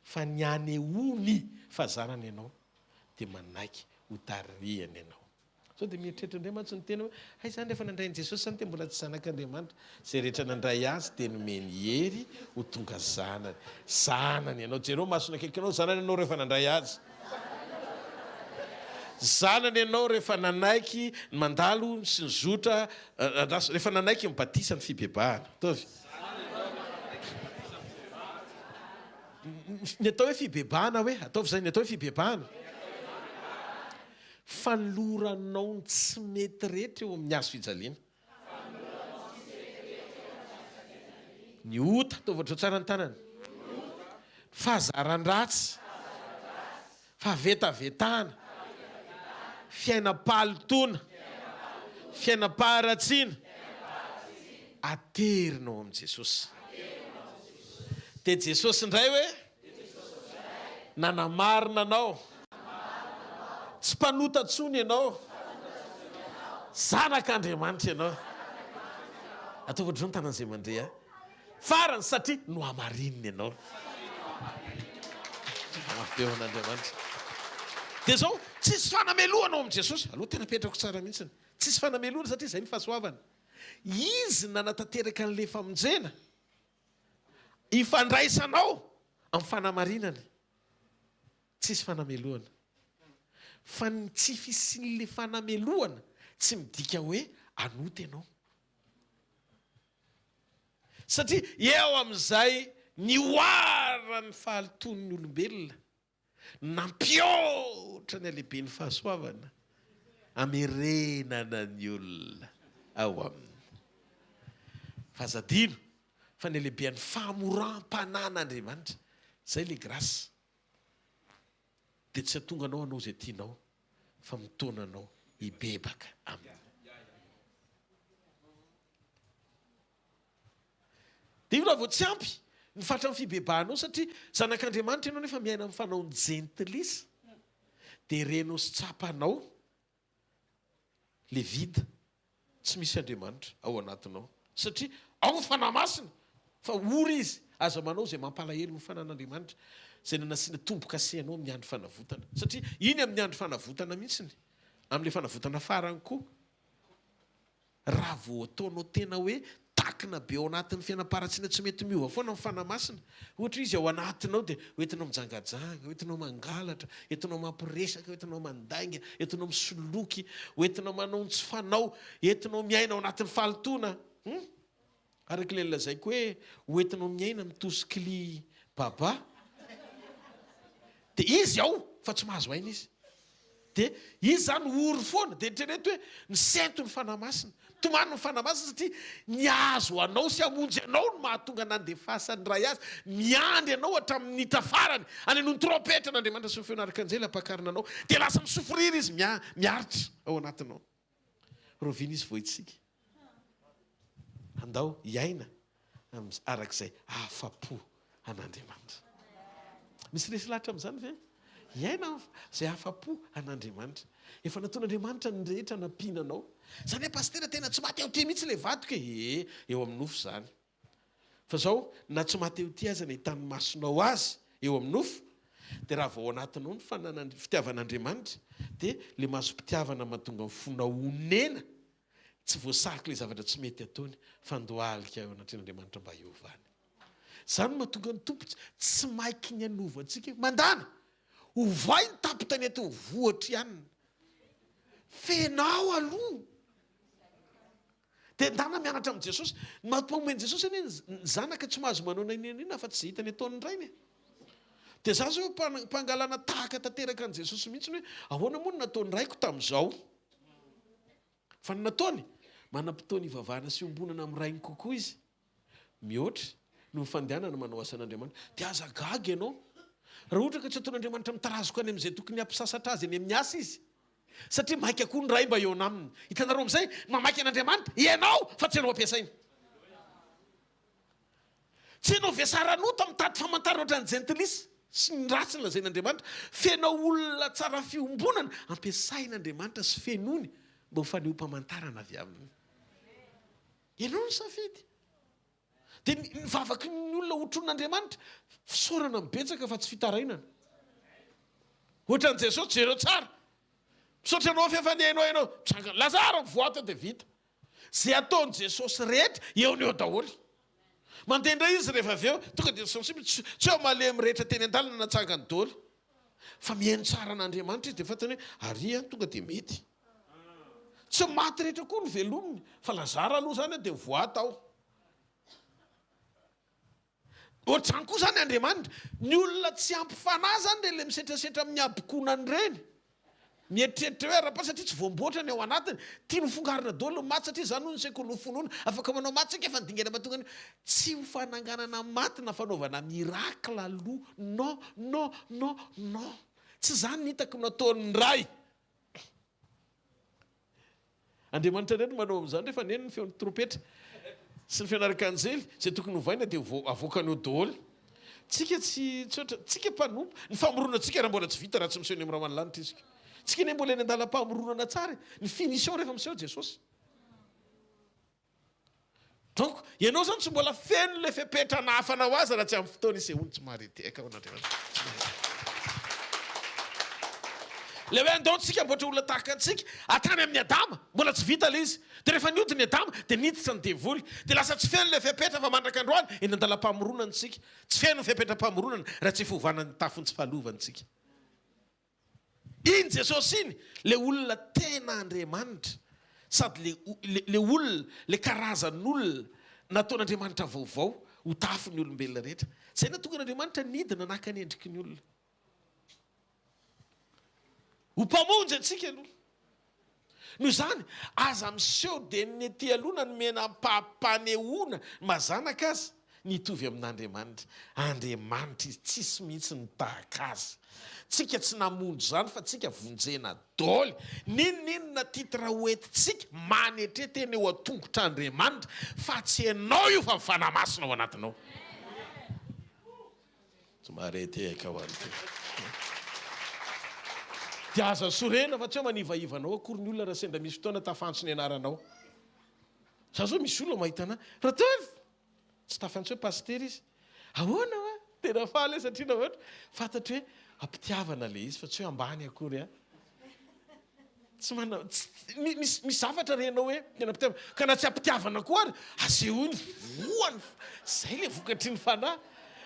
Fa ny anehoany fa zanany ianao dia manaiky ho tarihany ianao. Sao dia mieritreritra indray mantsy ny tena hoe, hay izany rehefa nandray an'i Jesosy izany dia mbola tsy zanak'Andriamanitra. Izay rehetra nandray Azy dia nomeny hery ho tonga zanany. Zanany ianao. Jereo masony akaiky anao, zanany ianao rehefa nandray Azy. Zanany ianao rehefa nanaiky ny mandalo sy ny zotra, andraso, rehefa nanaiky ny batisa ny fibebahana. Ataovy. Ny atao hoe fibebahana hoe, ataovy izay, ny atao hoe fibebahana. Fanoloranao ny tsy mety rehetra eo amin'ny hazo fijaliana. Ny ota, ataovy ohatr'izao tsara ny tanana. Fahazaran-dratsy, fahavetavetana, fiainam-pahalotoana, fiainam-paharatsiana, aterina ao amin'i Jesosy. Dia Jesosy indray hoe nanamarina anao. Tsy mpanota intsony ianao. Zanak'Andriamanitra ianao. Ataovy ohatr'izao ny tanan'izay mandre ahy. Farany satria nohamarininy ianao. Mafy be ho an'Andriamanitra. Dia izao, tsisy fanamelohana ao amin'i Jesosy. Aloha tena apetrako tsara mihitsy. Tsisy fanamelohana satria izay ny fahasoavana. Izy nanatanteraka an'ilay famonjena. Ifandraisanao amin'ny fanamarinana. Tsisy fanamelohana. Fa ny tsy fisian'ilay fanamelohana tsy midika hoe hanota ianao. Satria eo amin'izay nihoaran'ny fahalotoan'ny olombelona, nampihoatra ny halehiben'ny fahasoavana, hamerenana ny olona ao aminy. Fa aza adino fa ny halehibehan'ny fahamoram-panan'Andriamanitra, izay ilay grâce, dia tsy hahatonga anao hanao izay tianao fa mitaona anao hibebaka aminy. Dia io raha vao tsy ampy ny fatran'ny fibebahanao satria zanak'Andriamanitra ianao nefa miaina amin'ny fanaon'ny jentilisa dia renao sy tsapanao le vide, tsy misy Andriamanitra ao anatinao satria ao ny Fanahy Masina fa ory izy, aza manao izay mampalahelo ny fanan'Andriamanitra izay nanasiana tombo-kase anao amin'ny andro fanavotana satria iny amin'ny andro fanavotana mihitsiny, amin'ilay fanavotana farany koa. Raha vao ataonao tena hoe takina be ao anatin'ny fiainam-paharatsiana tsy mety miova foana ny Fanahy Masina, ohatra izy ao anatinao dia hoentinao mijangajanga, hoentinao mangalatra, entinao mampiresaka, hoentinao mandainga, entinao misoloky, hoentinao manao ny tsy fanao, entinao miaina ao anatin'ny fahalotoana. Hum? Araka ilay nolazaiko hoe hoentinao miaina mitosiky baba dia izy ao fa tsy mahazo aina izy. Dia izy izany ory foana. Dia eritrereto hoe misento ny Fanahy Masina. Mitomany ny Fanahy Masina satria ny hahazo anao sy hamonjy anao no mahatonga nandefasan'ny Ray azy. Miandry anao hatramin'ny minitra farany. Any an'ony trompetra an'Andriamanitra sy ny feon'Arkanjely hampakarina anao. Dia lasa misofrira izy miaritra ao anatinao. Rahoviana izy vao hitsika? Andao hiaina. araka izay afa-po an'Andriamanitra. Misy resy lahatra amin'izany ve? Hiaina izay afa-po an'Andriamanitra. Efa nataon'Andriamanitra ny rehetra nampiana anao. Izany hoe pasitera tena tsy maty aho ity mihitsy ilay vadiko e! Ee, eo amin'ny nofo izany. Fa izao, na tsy maty eo ity aza ny ahitan'ny masonao azy eo amin'ny nofo, dia raha vao ao anatinao ny fananan'ny fitiavan'Andriamanitra, dia ilay masom-pitiavana mahatonga ny fonao honena, tsy voasariky ilay zavatra tsy mety ataony, fa andohalika eo anatrehan'Andriamanitra mba hiovany. Izany no mahatonga ny Tompo tsy maiky ny hanova antsika hoe, mandàna! Ovay ny tampon-tanety ho vohitry ihany. Fenao aloha! Dia ndana mianatra amin'i Jesosy. Ny maha-mpamomen'i Jesosy anie ny zanaka tsy mahazo manao na inona na inona afa-tsy izay hitany ataon'ny rainy e. Dia za zao mpangalana tahaka tanteraka an'i Jesosy mihitsy hoe ahoana moa no nataon'ny raiko tamin'izao. Fa ny nataony, manam-potoana hivavahana sy hiombonana amin'ny rainy kokoa izy. Mihoatra noho ny fandehanana manao asan'Andriamanitra. Dia aza gaga ianao raha ohatra ka tsy ataon'Andriamanitra mitarazoka any amin'izay tokony hampisasatra azy any amin'ny asa izy. Satria maika koa ny Ray mba eo aminy. Hitanareo amin'izay, mamaky an'Andriamanitra ianao fa tsy ianao ampiasainy. Tsy ianao vesaran'ota mitady famantarana ohatran'ny jentilisa sy ny ratsy ny lazain'Andriamanitra. Fenao olona tsara fiombonana ampiasain'Andriamanitra sy fenoiny mba ho fanehoam-pamantarana avy aminy. Ianao no nisafidy. Dia ny vavaky ny olona hotronin'Andriamanitra, fisaorana no betsaka fa tsy fitarainana. Ohatran'i Jesosy, jereo tsara. Misaotra anao f'efa nihaino ahy ianao. Mitsangana, Lazaro mivoaha teo dia vita. Izay ataon'i Jesosy rehetra, eo no eo daholo. Mandeha indray izy rehefa avy eo, tonga dia sensible, tsy hoe malemy rehetra teny an-dalana natsangany daholo. Fa mihaino tsara an'Andriamanitra izy dia fantany hoe ary an, tonga dia mety. Tsy maty rehetra koa no velominy fa Lazara aloha zany dia voata ao. Ohatr'izany koa zany Andriamanitra. Ny olona tsy ampy fanahy zany ireny le misetrasetra amin'ny habokonany ireny. Mieritreritra hoe ara-pa satria tsy voamboatra ny ao anatiny. Tiany ho fongarina daholo ny maty satria izany hono ny sekolin'ny finoana. Afaka manao maty tsika fa ny dingana mahatonga an'io tsy ho fananganana maty na fanaovana miracle aloha. Non, non, non, non. Tsy izany ny hitako nataon'ny Ray. Andriamanitra indray no manao amin'izany rehefa neno ny feon'ny trompetra sy ny feon'ny arkanjely, izay tokony hovaina dia avoakany eo daholo. Tsika tsy tsy ohatra, tsika mpanompo, ny famoronantsika raha mbola tsy vita raha tsy miseho eny amin'ny rahona lanitra izy. Tsika anie mbola eny an-dalam-pamoronana tsara e. Ny finition rehefa miseho Jesosy. Donc, ianao izany tsy mbola feno ilay fepetra anahafana ho azy raha tsy amin'ny fotoana isehoany tsy maharetehaka ho an'Andriamanitra. Tsy maharetehaka. Ilay hoe andao tsika hamboatra olona tahaka antsika, hatrany amin'i Adama, mbola tsy vita ilay izy. Dia rehefa nihodina i Adama, dia niditra ny devoly. Dia lasa tsy feno ilay fepetra fa mandraka androany, eny an-dalam-pamoronana isika. Tsy feno ny fepetram-pamoronana raha tsy fovana ny tafon'ny tsy fahalovana isika. Iny Jesosy iny le olona tena Andriamanitra sady le le olona le karazan'olona nataon'Andriamanitra vaovao ho tafon'ny olombelona rehetra. Zay nahatonga an'Andriamanitra nidina naka ny endriky ny olona. Ho mpamonjy antsika aloha. Noho izany, aza miseho dia ny ety aloha na nomena ampaham-panehoana ny maha zanaka aza ny hitovy amin'Andriamanitra. Andriamanitra izy, tsisy mihitsy ny tahaka azy. Tsika tsy namonjy izany fa tsika vonjena doly. N'inon'inona titre ho entintsika, manetre tena eo an-tongotr'Andriamanitra fa tsy ianao io fa ny Fanahy Masina ao anatinao. Tsy mahare tehaka ho an'ity. Dia aza sorena fa tsy hoe manivaiva anao akory ny olona raha sendra misy fotoana tafantso ny anaranao. Za zao misy olona mahita anah, Ratovo! Tsy tafantso hoe pasitera izy. Ahoana hoa? Tena faly aho satria nahoana? Fantatro hoe am-pitiavana ilay izy fa tsy hoe ambany akory an. Tsy manao, tsy, misy, misy zavatra renao hoe tena am-pitiavana. Ka na tsy am-pitiavana koa ary, asehoy ny voany, zay le vokatry ny fanahy.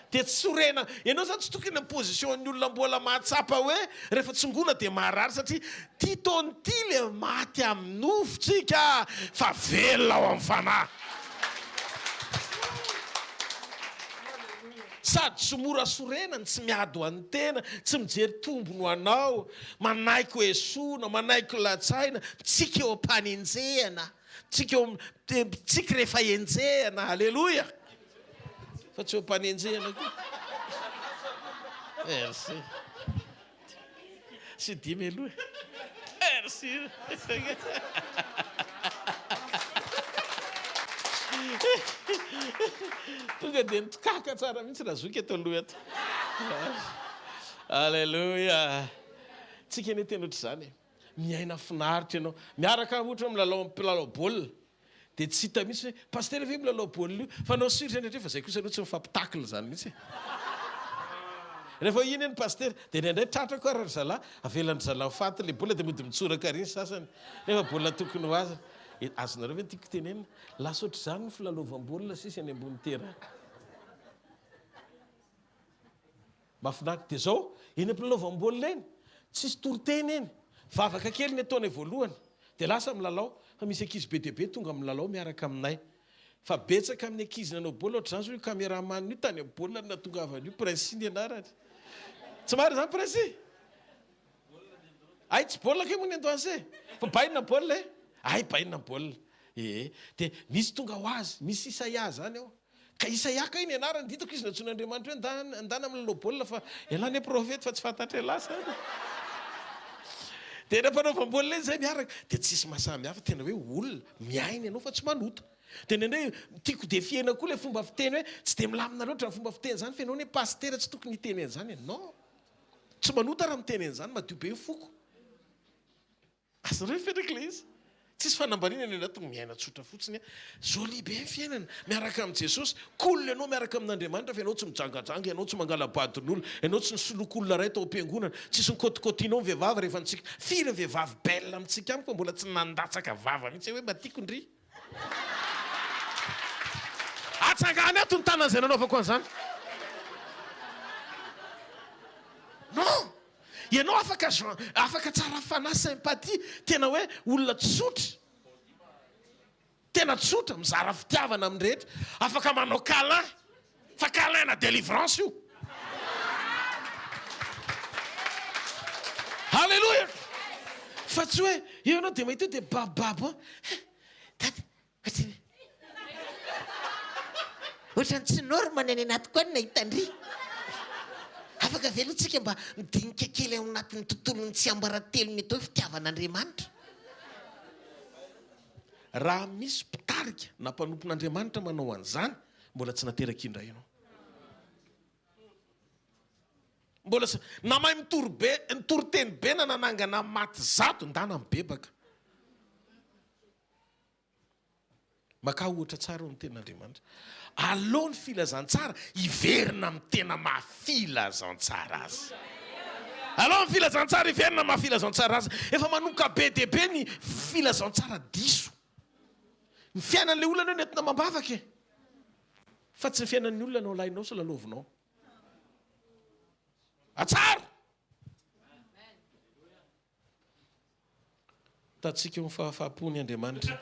Dia tsy sorena, ianao zany tsy tokony amin'ny position-n'ny olona mbola mahatsapa hoe rehefa tsongoina dia marary satria ty taona ity le maty amin'ny nofo tsika fa velona ao amin'ny fanahy. Sady tsy mora sorena no tsy miady ho an'ny tena, tsy mijery tombony ho anao, manaiky ho esoina, manaiky ho latsaina, mitsiky eo am-panenjehana, mitsiky eo mitsiky rehefa enjehana, aleloia! Fa tsy eo am-panenjehana koa. Merci. Sy dimy aloha e. Merci. Tonga dia nitokaka tsara mihitsy Razoky eto aloha eto. Alléluia. Tsika anie tena ohatr'izany e. Miaina finaritra ianao. Miaraka ohatra hoe milalao amin'ny mpilalao baolina. Dia tsy hita mihitsy hoe Pasitera ve milalao baolina io? Fa anao sûr indraindray fa zay kosa aloha tsy mifampitacle izany mihitsy e. Rehefa iny ny Pasitera dia indraindray tratrako ary ry zalahy, avelan-dry zalahy ho faty ilay baolina dia mody mitsoraka ary ny sasany. Nefa baolina tokony ho azy. Azonareo ve ny tiako tenenina? Lasa ohatr'izany ny filalaovam-baolina sisa eny ambony terrain. Mahafinaritra. Dia izao, eny am-pilalaovam-baolina eny, tsisy toriteny eny. Vavaka kely ny ataonay voalohany, dia lasa milalao. Fa misy ankizy be dia be tonga milalao miaraka aminay. Fa betsaka amin'ny ankizy nanao baolina ohatr'izany izao io cameraman io tany amin'ny baolina no nahatongavany io, Princy ny anarany. Tsy marina izany Princy? Hay tsy baolina kay moa ny andohan'se e! Fa bainina baolina e! Hay bainina baolina. Ee. Dia misy tonga ho azy, misy Isaia izany ao. Ka Isaia kay ny anarany, dia hitako izy nantsoin'Andriamanitra hoe ndana, ndana milalao baolina fa ialahy anie profety fa tsy fantatr'ialahy zany. Dia eny am-panaovam-baolina eny zay miaraka, dia tsisy maha samy hafa, tena hoe olona, miaina ianao fa tsy manota. Dia indraindray tiako defier-na koa ilay fomba fiteny hoe tsy dia milamina loatra ny fomba fiteny izany fa ianao anie pasitera tsy tokony hiteny an'izany e. Non! Tsy manota raha miteny an'izany, madio be ny foko. Azonareo mipetraka ilay izy? Tsisy fanambaniana ny anatiny, miaina tsotra fotsiny. Jolie be ny fiainana miaraka amin'i Jesosy. Cool ianao miaraka amin'Andriamanitra fa ianao tsy mijangajanga, ianao tsy mangala-badin'olona, ianao tsy nisoloky olona iray tao am-piangonana, tsisy nikôtikôtianao ny vehivavy rehefa nitsiky. Firy ny vehivavy belle amintsika amiko fa mbola tsy nandatsaka vava mihitsy hoe mba tiako ndry. Atsangano eto ny tanan'izay nanaovako an'izany. Non! Ianao afaka Jean, afaka tsara fanahy, sympathie, tena hoe olona tsotra, tena tsotra, mizara fitiavana amin'ny rehetra, afaka manao câlin, fa câlin na délivrance io. Alléluia! Fa tsy hoe eo ianao dia mahita eo dia babobabo an, dada, Ohatran'ny ohatran'ny tsy norme ny any anatiko any nahita an-dry. Afaka ve aloha tsika mba midinika kely ao anatin'ny tontolon'ny tsiambaratelon'ny atao hoe fitiavan'Andriamanitra? Raha misy mpitarika na mpanompon'Andriamanitra manao an'izany, mbola tsy nateraka indray ianao. Mbola tsy, na mahay mitory be, nitory teny be na nanangana maty zato, ndana mibebaka. Makà ohatra tsara ao amin'ny Tenin'Andriamanitra. Aleo ny filazantsara hiverina amin'ny tena maha filazantsara azy. Aleo ny filazantsara hiverina amin'ny maha filazantsara azy. Efa manomboka be dia be ny filazantsara diso. Ny fiainan'ilay olona anie no entina amam-bavaka e. Fa tsy ny fiainan'ny olona no alainao sy lalaovinao. Atsaro! Tatsika eo amin'ny fahafaham-pony Andriamanitra.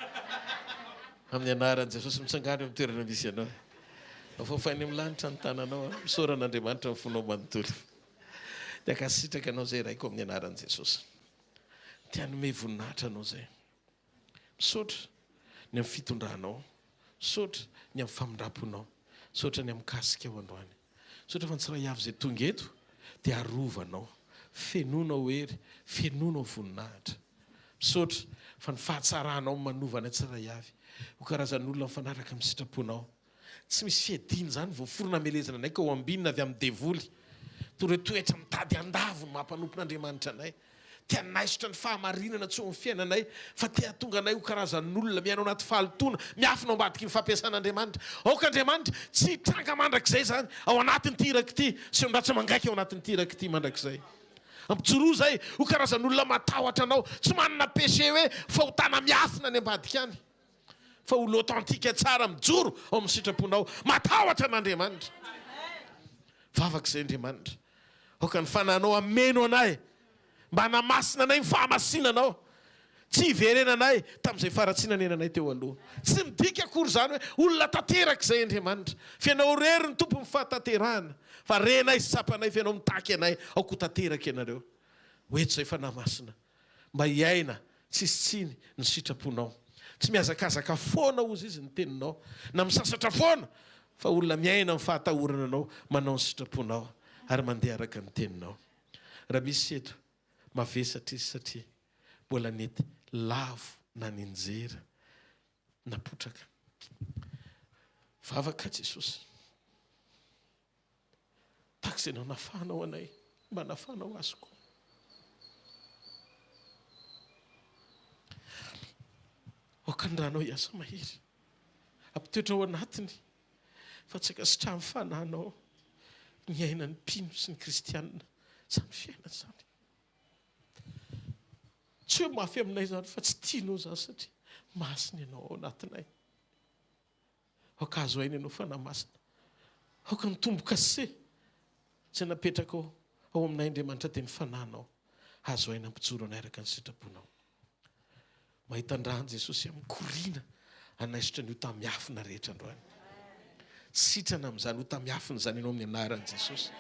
Amin'ny anaran'i Jesosy, mitsangàna eo amin'ny toerana misy anao. Afaofainy amin'ny lanitra ny tananao. Misaora an'Andriamanitra amin'ny fonao manontolo. Dia ankasitraka anao izay Raiko amin'ny anaran'i Jesosy. Te hanome voninahitra anao izay. Misaotra ny amin'ny fitondranao. Misaotra ny amin'ny famindram-ponao. Misaotra ny amin'ny kasikao androany. Misaotra fa ny tsiray avy izay tonga eto dia arovanao, fenoinao hery, fenoinao voninahitra. Misaotra fa ny fahatsaranao manova anay tsiray avy ho karazan'olona mifanaraka amin'ny sitraponao. Tsy misy fiadiana izany voaforona hamelezana anay ka ho ambinina avy amin'ny devoly. Toy ireo toetra mitady handavo ny maha mpanompon'Andriamanitra anay. Te hanaisotra ny fahamarinana tsy eo amin'ny fiainanay, fa te hahatonga anay ho karazan'olona miaina ao anaty fahalotoana, miafina ao ambadiky ny fampiasan'Andriamanitra. Aoka Andriamanitra tsy hitranga mandrakizay izany ao anatin'ity iraka ity, sy ny ratsy mangaika ao anatin'ity iraka ity mandrakizay. Ampijoroa izahay ho karazan'olona matahotra Anao, tsy manana péché hoe fahotana miafina any ambadika any, fa olo authentique tsara mijoro ao amin'ny sitraponao, matahotra an'Andriamanitra. Vavaka izay Andriamanitra. Aoka ny Fanahinao hameno anay mba hanamasina anay ny fahamasinanao. Tsy hiverenanay tamin'izay faharatsiana niainanay teo aloha. Tsy midika akory izany hoe olona tanteraka izay Andriamanitra. Fa Ianao irery no Tompon'ny fahatanterahana. Fa renay sy tsapanay fa Ianao mitaky anay, aoka ho tanteraka ianareo. Ho eto izay Fanahy Masina. Mba hiaina tsisy tsiny ny sitraponao. Tsy mihazakazaka foana hozy izy ny teninao, na misasatra foana, fa olona miaina amin'ny fahatahorana anao, manao ny sitraponao, ary mandeha araka ny teninao. Raha misy eto, mavesatra izy satria mbola nety lavo na ninjera na potraka. Vavaka Jesosy. Tahaka izay nanafahanao anay, mba nafahanao azy koa. Aoka ny ranao hiasa mahery. Ampitoetra ao anatiny fa tsy ankasitrahan'ny fanahinao ny ainan'ny mpino sy ny kristianina izany fiainana izany. Tsy hoe mafy aminay izany fa tsy tianao izany satria masina ianao ao anatinay. Aoka hahazo aina ianao Fanahy Masina. Aoka ny tombo-kase izay napetrakao ao aminay Andriamanitra dia ny Fanahinao hahazo aina hampijoro anay araka ny sitraponao. Mahita an-dRany Jesosy amin'ny koriana hanaisotra ny ota miafina rehetra androany. Sitrana amin'izany ota miafina izany ianao amin'ny anaran'i Jesosy.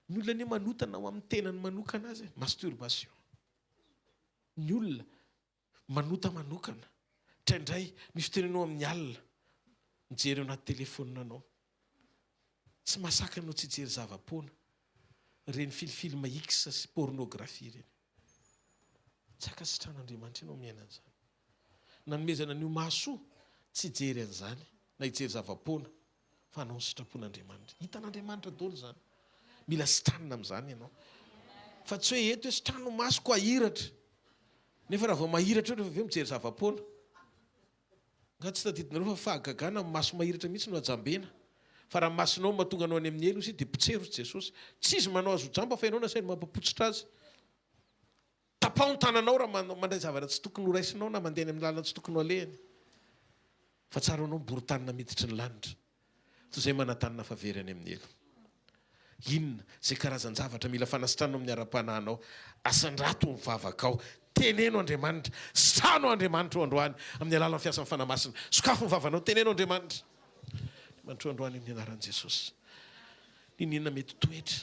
Ny olona anie manota na ho amin'ny tenany manokana aza e, masturbation. Ny olona manota manokana. Indraindray misy fotoana ianao amin'ny alina mijery ao anaty telefaoninanao. Tsy mahasakana anao tsy hijery zava-poana. Ireny filifilm X sy pornographie ireny. Tsy ankasitran'Andriamanitra ianao miaina an'izany. Nanomezana an'io maso io tsy hijery an'izany na hijery zava-poana fa hanao ny sitrapon'Andriamanitra. Hitan'Andriamanitra daholo izany. Mila sitranina amin'izany ianao. Fa tsy hoe eto hoe sitrano ny masoko hahiratra. Nefa raha vao mahiratra eo rehefa avy eo mijery zava-poana. Nga tsy tadidinareo fa fahagagana ny maso mahiratra mihitsy no hajambena. Fa raha ny masonao no mahatonga anao any amin'ny helo izy dia potsero Jesosy. Tsy izy manao azy ho jamba fa ianao nasainy mampapotsitra azy. Tapaho ny tananao raha mandray zavatra tsy tokony ho raisinao na mandeha any amin'ny lalana tsy tokony ho alehany. Fa tsara ho anao miborin-tanana miditry ny lanitra, toy izay manan-tanana fa very any amin'ny helo. Inona izay karazan-javatra mila fanasitranana amin'ny ara-panahinao? Asandrato ny vavakao. Teneno Andriamanitra. Sitrano Andriamanitra eo androany amin'ny alalan'ny fiasan'ny Fanahy Masina. Sokafy ny vavanao. Teneno Andriamanitra. Andriamanitra eo androany amin'ny anaran'i Jesosy. N'inon'inona mety toetra.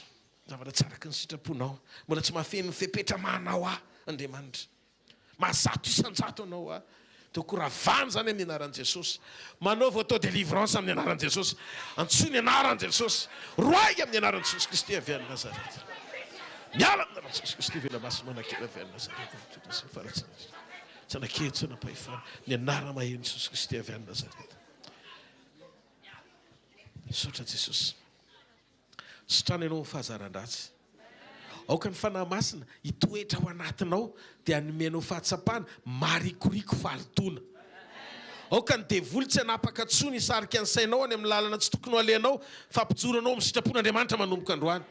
Zavatra tsy araka ny sitraponao. Mbola tsy mahafeno ny fepetra maha anao ahy, Andriamanitra. Maha 100% anao ahy. Toko ravana izany amin'ny anaran'i Jesosy. Manaova auto délivrance amin'ny anaran'i Jesosy. Antsoy ny anaran'i Jesosy. Roahy amin'ny anaran'i Jesosy Kristy avy any Nazareta. Miala amin'ny anaran'i Jesosy Kristy vela masina manakely avy any Nazareta. Mitondra sy ny faharatsiana. Tsy anakely tsy anam-pahefana. Ny anarana maherin'i Jesosy Kristy avy any Nazareta. Misaotra Jesosy. Sitrano ianao amin'ny fahazaran-dratsy. Aoka ny Fanahy Masina hitoetra ao anatinao dia hanome anao fahatsapana marikoriko fahalotoana. Aoka ny devoly tsy hanapaka intsony hisarika ny sainao any amin'ny lalana tsy tokony ho alehanao fa hampijoro anao amin'ny sitrapon'Andriamanitra manomboka androany.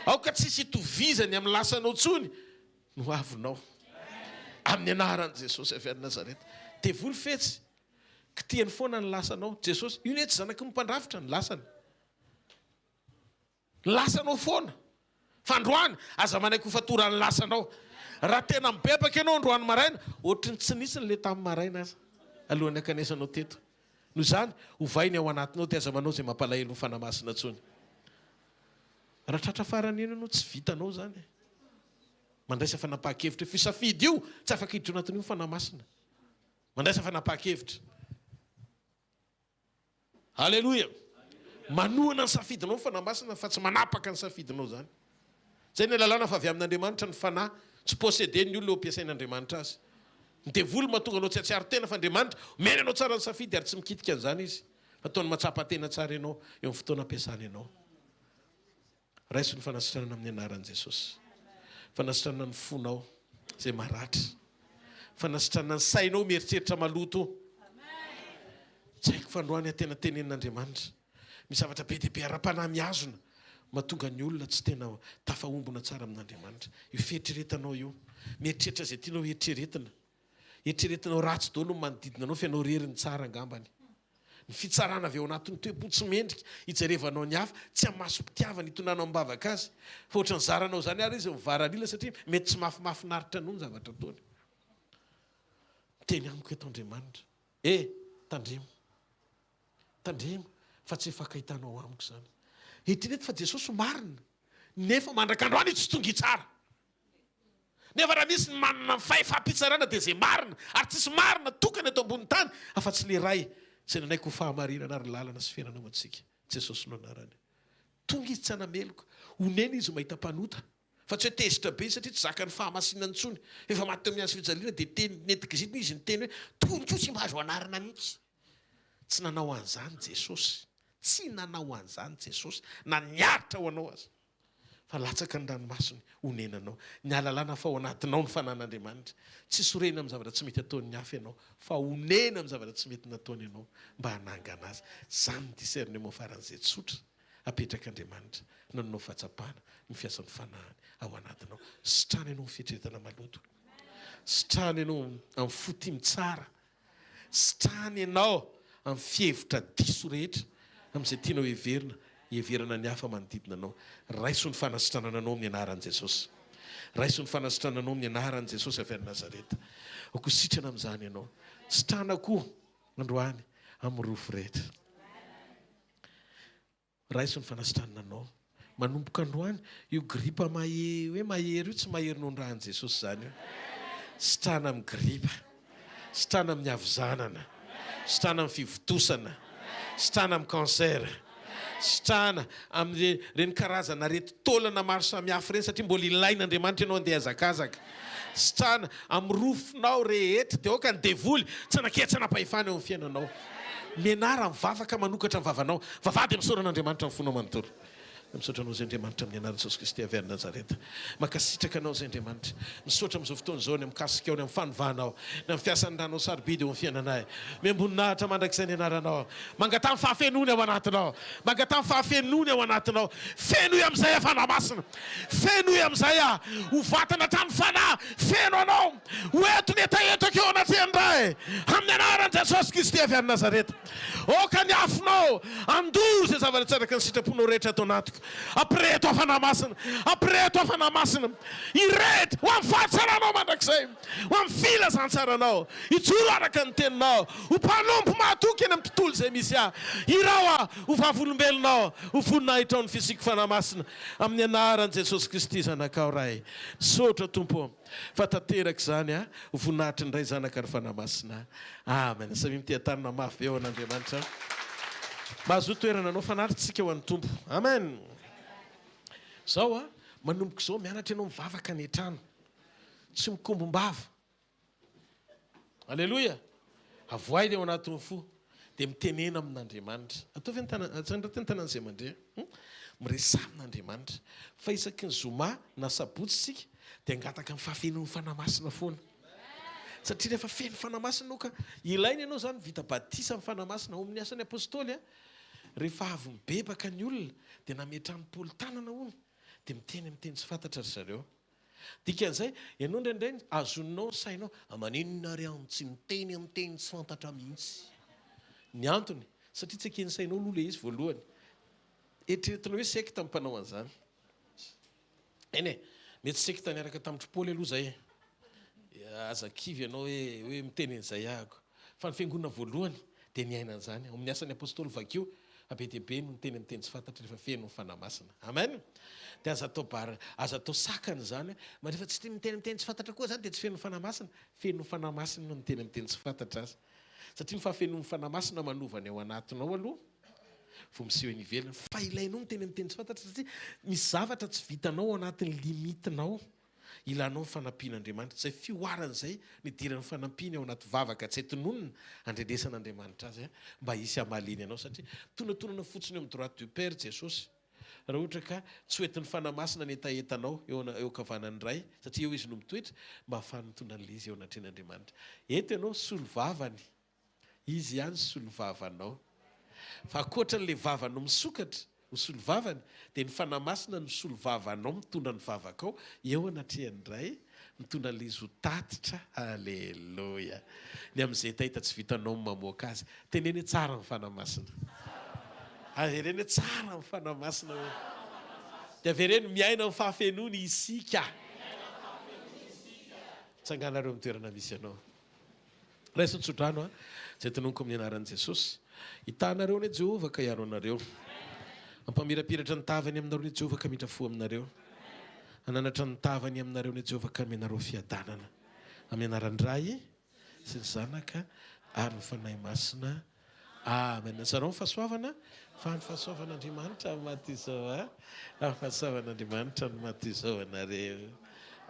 Aoka tsy hisy hitovizany amin'ny lasanao intsony ny ho avinao. Amin'ny anaran'i Jesosy avy any Nazareta. Devoly fetsy, kitihany foana ny lasanao. Jesosy, io anie tsy zanaky ny mpandrafitra ny lasany. Lasanao foana. Fa androany, aza manaiky ho fatoran'ny lasanao. Raha tena mibebaka ianao androany maraina, ohatry ny tsy nisy ny le tamin'ny maraina aza, alohan'ny hankanesanao teto. Noho izany, ovay ny ao anatinao dia aza manao izay mampalahelo ny Fanahy Masina intsony. Raha tratra farany eny ianao, tsy vitanao izany e. Mandraisa fanapahan-kevitra. Io safidy io, tsy afaka hiditra ao anatin'io ny Fanahy Masina. Mandraisa fanapahan-kevitra. Aleloia! Manohana ny safidinao ny Fanahy Masina fa tsy manapaka ny safidinao izany. Izay ny ahalalana fa avy amin'Andriamanitra ny Fanahy, tsy posséder ny olona eo ampiasain'Andriamanitra azy. Ny devoly mahatonga anao tsy hahatsiaro tena fa Andriamanitra omeny anao tsara ny safidy ary tsy mikitika an'izany izy fa ataony mahatsapa tena tsara ianao eo amin'ny fotoana ampiasany anao. Raiso ny fanasitranana amin'ny anaran'i Jesosy. Fanasitranana ny fonao izay maratra. Fanasitranana ny sainao mieritreritra maloto. Tsy haiko fa androany aho tena tenenin'Andriamanitra. Misy zavatra be dia be ara-panahy mihazona mahatonga ny olona tsy tena tafahombona tsara amin'Andriamanitra. Io fieritreretanao io. Mieritreritra izay tianao heritreretina. Eritreretinao ratsy daholo ny manodidina anao fa ianao irery ny tsara angambany. Ny fitsarana avy ao anatin'ny toe-po tsy mendrika hijerevanao ny hafa, tsy amin'ny masom-pitiavana hitondranao am-bavaka azy. Fa ohatran'ny zaranao izany ary izy mivaranila satria mety tsy mahafimahafinaritra anao ny zavatra ataony. Miteny amiko eto Andriamanitra. E! Tandremo. Tandremo fa tsy hifankahitanao amiko izany. Eritrereto fa Jesosy marina, nefa mandrak'androany izy tsy tonga hitsara. Nefa raha misy ny manana ny fahefam-pitsarana dia izay marina, ary tsisy marina tokana eto ambonin'ny tany afa-tsy ilay Ray izay nanaiky ho fahamarinana ary lalana sy fiainana ho antsika. Jesosy no anarany. Tonga Izy tsy hanameloka. Onena Izy mahita mpanota. Fa tsy hoe tezitra be satria tsy zakan'ny fahamasinana intsony. Efa maty teo amin'ny hazo fijaliana dia teny nety kizitina Izy niteny hoe, Tony koa tsy mba azo anarina mihitsy. Tsy nanao an'izany Jesosy. Tsy nanao an'izany Jesosy na niaritra ho anao aza. Fa latsaka ny ranomasony honenanao. Ny ahalalana fa ao anatinao ny fanan'Andriamanitra. Tsy sorena amin'ny zavatra tsy mety ataon'ny hafa ianao, fa honena amin'ny zavatra tsy mety nataony ianao mba hanangana azy. Izany ny discernement faran'izay tsotra apetrak'Andriamanitra nanao fahatsapana ny fiasan'ny Fanahiny ao anatinao. Sitrana ianao amin'ny fieritreretana maloto. Sitrana ianao amin'ny fo tia mitsara. Sitrana ianao amin'ny fihevitra diso rehetra, amin'izay tianao heverina, hiheverana ny hafa manodidina anao. Raiso ny fanasitranana anao amin'ny anaran'i Jesosy. Raiso ny fanasitranana anao amin'ny anaran'i Jesosy avy any Nazareta. Aoka ho sitrana amin'izany ianao. Sitrana koa androany amin'ny rofy rehetra. Raiso ny fanasitranana anao. Manomboka androany, io gripa mahe hoe mahery io tsy mahery noho ny ran'i Jesosy izany io. Sitrana amin'ny gripa. Sitrana amin'ny havizanana. Sitrana amin'ny fivontosana. Sitrana amin'ny cancer. Sitrana amin'ireny karazana aretin-taolana maro samihafa ireny satria mbola ilain'Andriamanitra ianao handeha hazakazaka. Sitrana amin'ny rofinao rehetra dia aoka ny devoly tsy hanaketsana-pahefana eo amin'ny fiainanao. Mianara mivavaka manokatra ny vavanao. Vavaha dia misaora an'Andriamanitra amin'ny fonao manontolo. Misaotra Anao izay Andriamanitra amin'ny anaran'i Jesosy Kristy avy any Nazareta. Mankasitraka Anao izay Andriamanitra. Misaotra amin'izao fotoana izao ny amin'ny kasikao, ny amin'ny fanovanao, ny amin'ny fiasan'ny ranao sarobidy eo amin'ny fiainanay. Omem-boninahitra mandrakizay ny anaranao. Mangataha ny fahafenoany ao anatinao. Mangataha ny fahafenoany ao anatinao. Fenoy amin'izay aho Fanahy Masina. Fenoy amin'izay aho. Ho vatana hatramin'ny Fanahy. Feno Anao. Ho eto ny hetahetako eo anatrehan'ny Ray. Amin'ny anaran'i Jesosy Kristy avy any Nazareta. Aoka ny afonao handoro izay zavatra tsy araka ny sitraponao rehetra ato anatiko. Ampireheto aho Fanahy Masina. Ampireheto aho Fanahy Masina. Hirehitra ho amin'ny fahatsaranao mandrakizay. Ho amin'ny filazantsaranao. Hijoro araka ny teninao. Ho mpanompo mahatoky eny amin'ny tontolo izay misy ahy. Hirao aho ho vavolombelonao. Ho voninahitrao ny fisiako Fanahy Masina. Amin'ny anaran'i Jesosy Kristy Zanakao Ray. Misaotra Tompo ô. Fa tanteraka izany a! Ho voninahitry ny Ray, Zanaka ary Fanahy Masina. Amen. Samia miteha-tanana mafy be ho an'Andriamanitra. Mahazoa toerana anao fanatitsika ho an'ny Tompo. Amen. Zao a, manomboka izao mianatra ianao mivavaka any an-trano. Tsy mikombom-bava. Aleloia! Avoay ilay ao anatin'ny fo, dia mitenena amin'Andriamanitra. Ataovy ny tanana, atsandrato ny tanan'izay mandre. Hmm? Miresaha amin'Andriamanitra. Fa isaky ny zoma na sabotsy isika, dia angataka ny fahafenoan'ny Fanahy Masina foana. Satria rehefa feno Fanahy Masina ianao ka ilaina ianao izany vita batisa amin'ny Fanahy Masina. Ao amin'ny Asan'ny Apostoly, rehefa avy mibebaka ny olona, dia nametrahan'i Paoly tanana hono, dia miteny amin'ny teny tsy fantatra ry zareo. Dikan'izay, ianao indraindray azoninao ny sainao, ah maninona ary aho no tsy miteny amin'ny teny tsy fantatra mihitsy? Ny antony, satria tsy eken'ny sainao aloha ilay izy voalohany. Eritreretinao hoe sekta ny mpanao an'izany. Eny e, mety sekta niaraka tamin-dry Paoly aloha izay e. Aza kivy ianao hoe hoe miteny an'izay ahako. Fa ny fiangonana voalohany dia niaina an'izany. Ao amin'ny Asan'ny Apostoly vakio fa be dia be no niteny amin'ny teny tsy fantatra rehefa feno ny Fanahy Masina. Amen! Dia aza atao bar, aza atao sakana izany hoe, ma rehefa tsy miteny amin'ny teny tsy fantatra koa izany dia tsy feno ny Fanahy Masina. Feno ny Fanahy Masina no miteny amin'ny teny tsy fantatra aza. Satria ny fahafenoan'ny Fanahy Masina manova ny ao anatinao aloha vao miseho eny ivelany. Fa ilainao miteny amin'ny teny tsy fantatra satria misy zavatra tsy vitanao ao anatin'ny limite-nao. Ilanao ny fanampian'Andriamanitra. Izay fihoarana izay nidiran'ny fanampiany ao anaty vavaka tsy hay tononina, andrenesan'Andriamanitra azy mba hisy hamaliany anao satria tonatonana fotsiny eo amin'ny droite du Père Jesosy raha ohatra ka tsy ho entin'ny Fanahy Masina ny hetahetanao eo eo ankavanan'ny Ray satria eo Izy no mitoetra mba hahafahany mitondra an'ilay izy eo anatrehan'Andriamanitra. Eto ianao solovavany. Izy ihany solovavanao. Fa ankoatran'ilay vavanao misokatra ho solovavany, dia ny Fanahy Masina no solovavanao mitondra ny vavakao eo anatrehan'ny Ray, mitondra an'ilay izy ho tatitra. Aleloia! Ny amin'izay hetaheta tsy vitanao ny mamoaka azy. Teneno hoe tsara ny Fanahy Masina. Avereno hoe tsara ny Fanahy Masina hoe. Dia avereno miaina amin'ny fahafenoany isika. Tsanganareo amin'ny toerana misy anao. Raiso ny tsodrano a, izay tononiko amin'ny anaran'i Jesosy. Hitaha anareo anie Jehovah ka hiaro anareo. Hampamirapiratra ny tavany aminareo anie Jehovah ka hamindra fo aminareo. Hananatra ny tavany aminareo anie Jehovah ka hanome anareo fiadanana. Amin'ny anaran'ny Ray sy ny Zanaka ary ny Fanahy Masina. Amen. Zarao ny fahasoavana fa ny fahasoavan'Andriamanitra no maha toy izao a. Ny fahasoavan'Andriamanitra no maha toy izao anareo.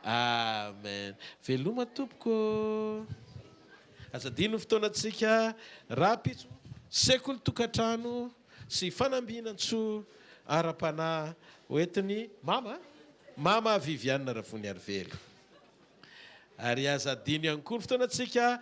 Amen. Veloma tompoko. Aza adino ny fotoanantsika rahampitso. Sekoly tokantrano sy fanambinantsoa ara-panahy hoentin'i Mama Mama Viviane Ravoniarivelo. Ary aza adino ihany koa ny fotoanantsika.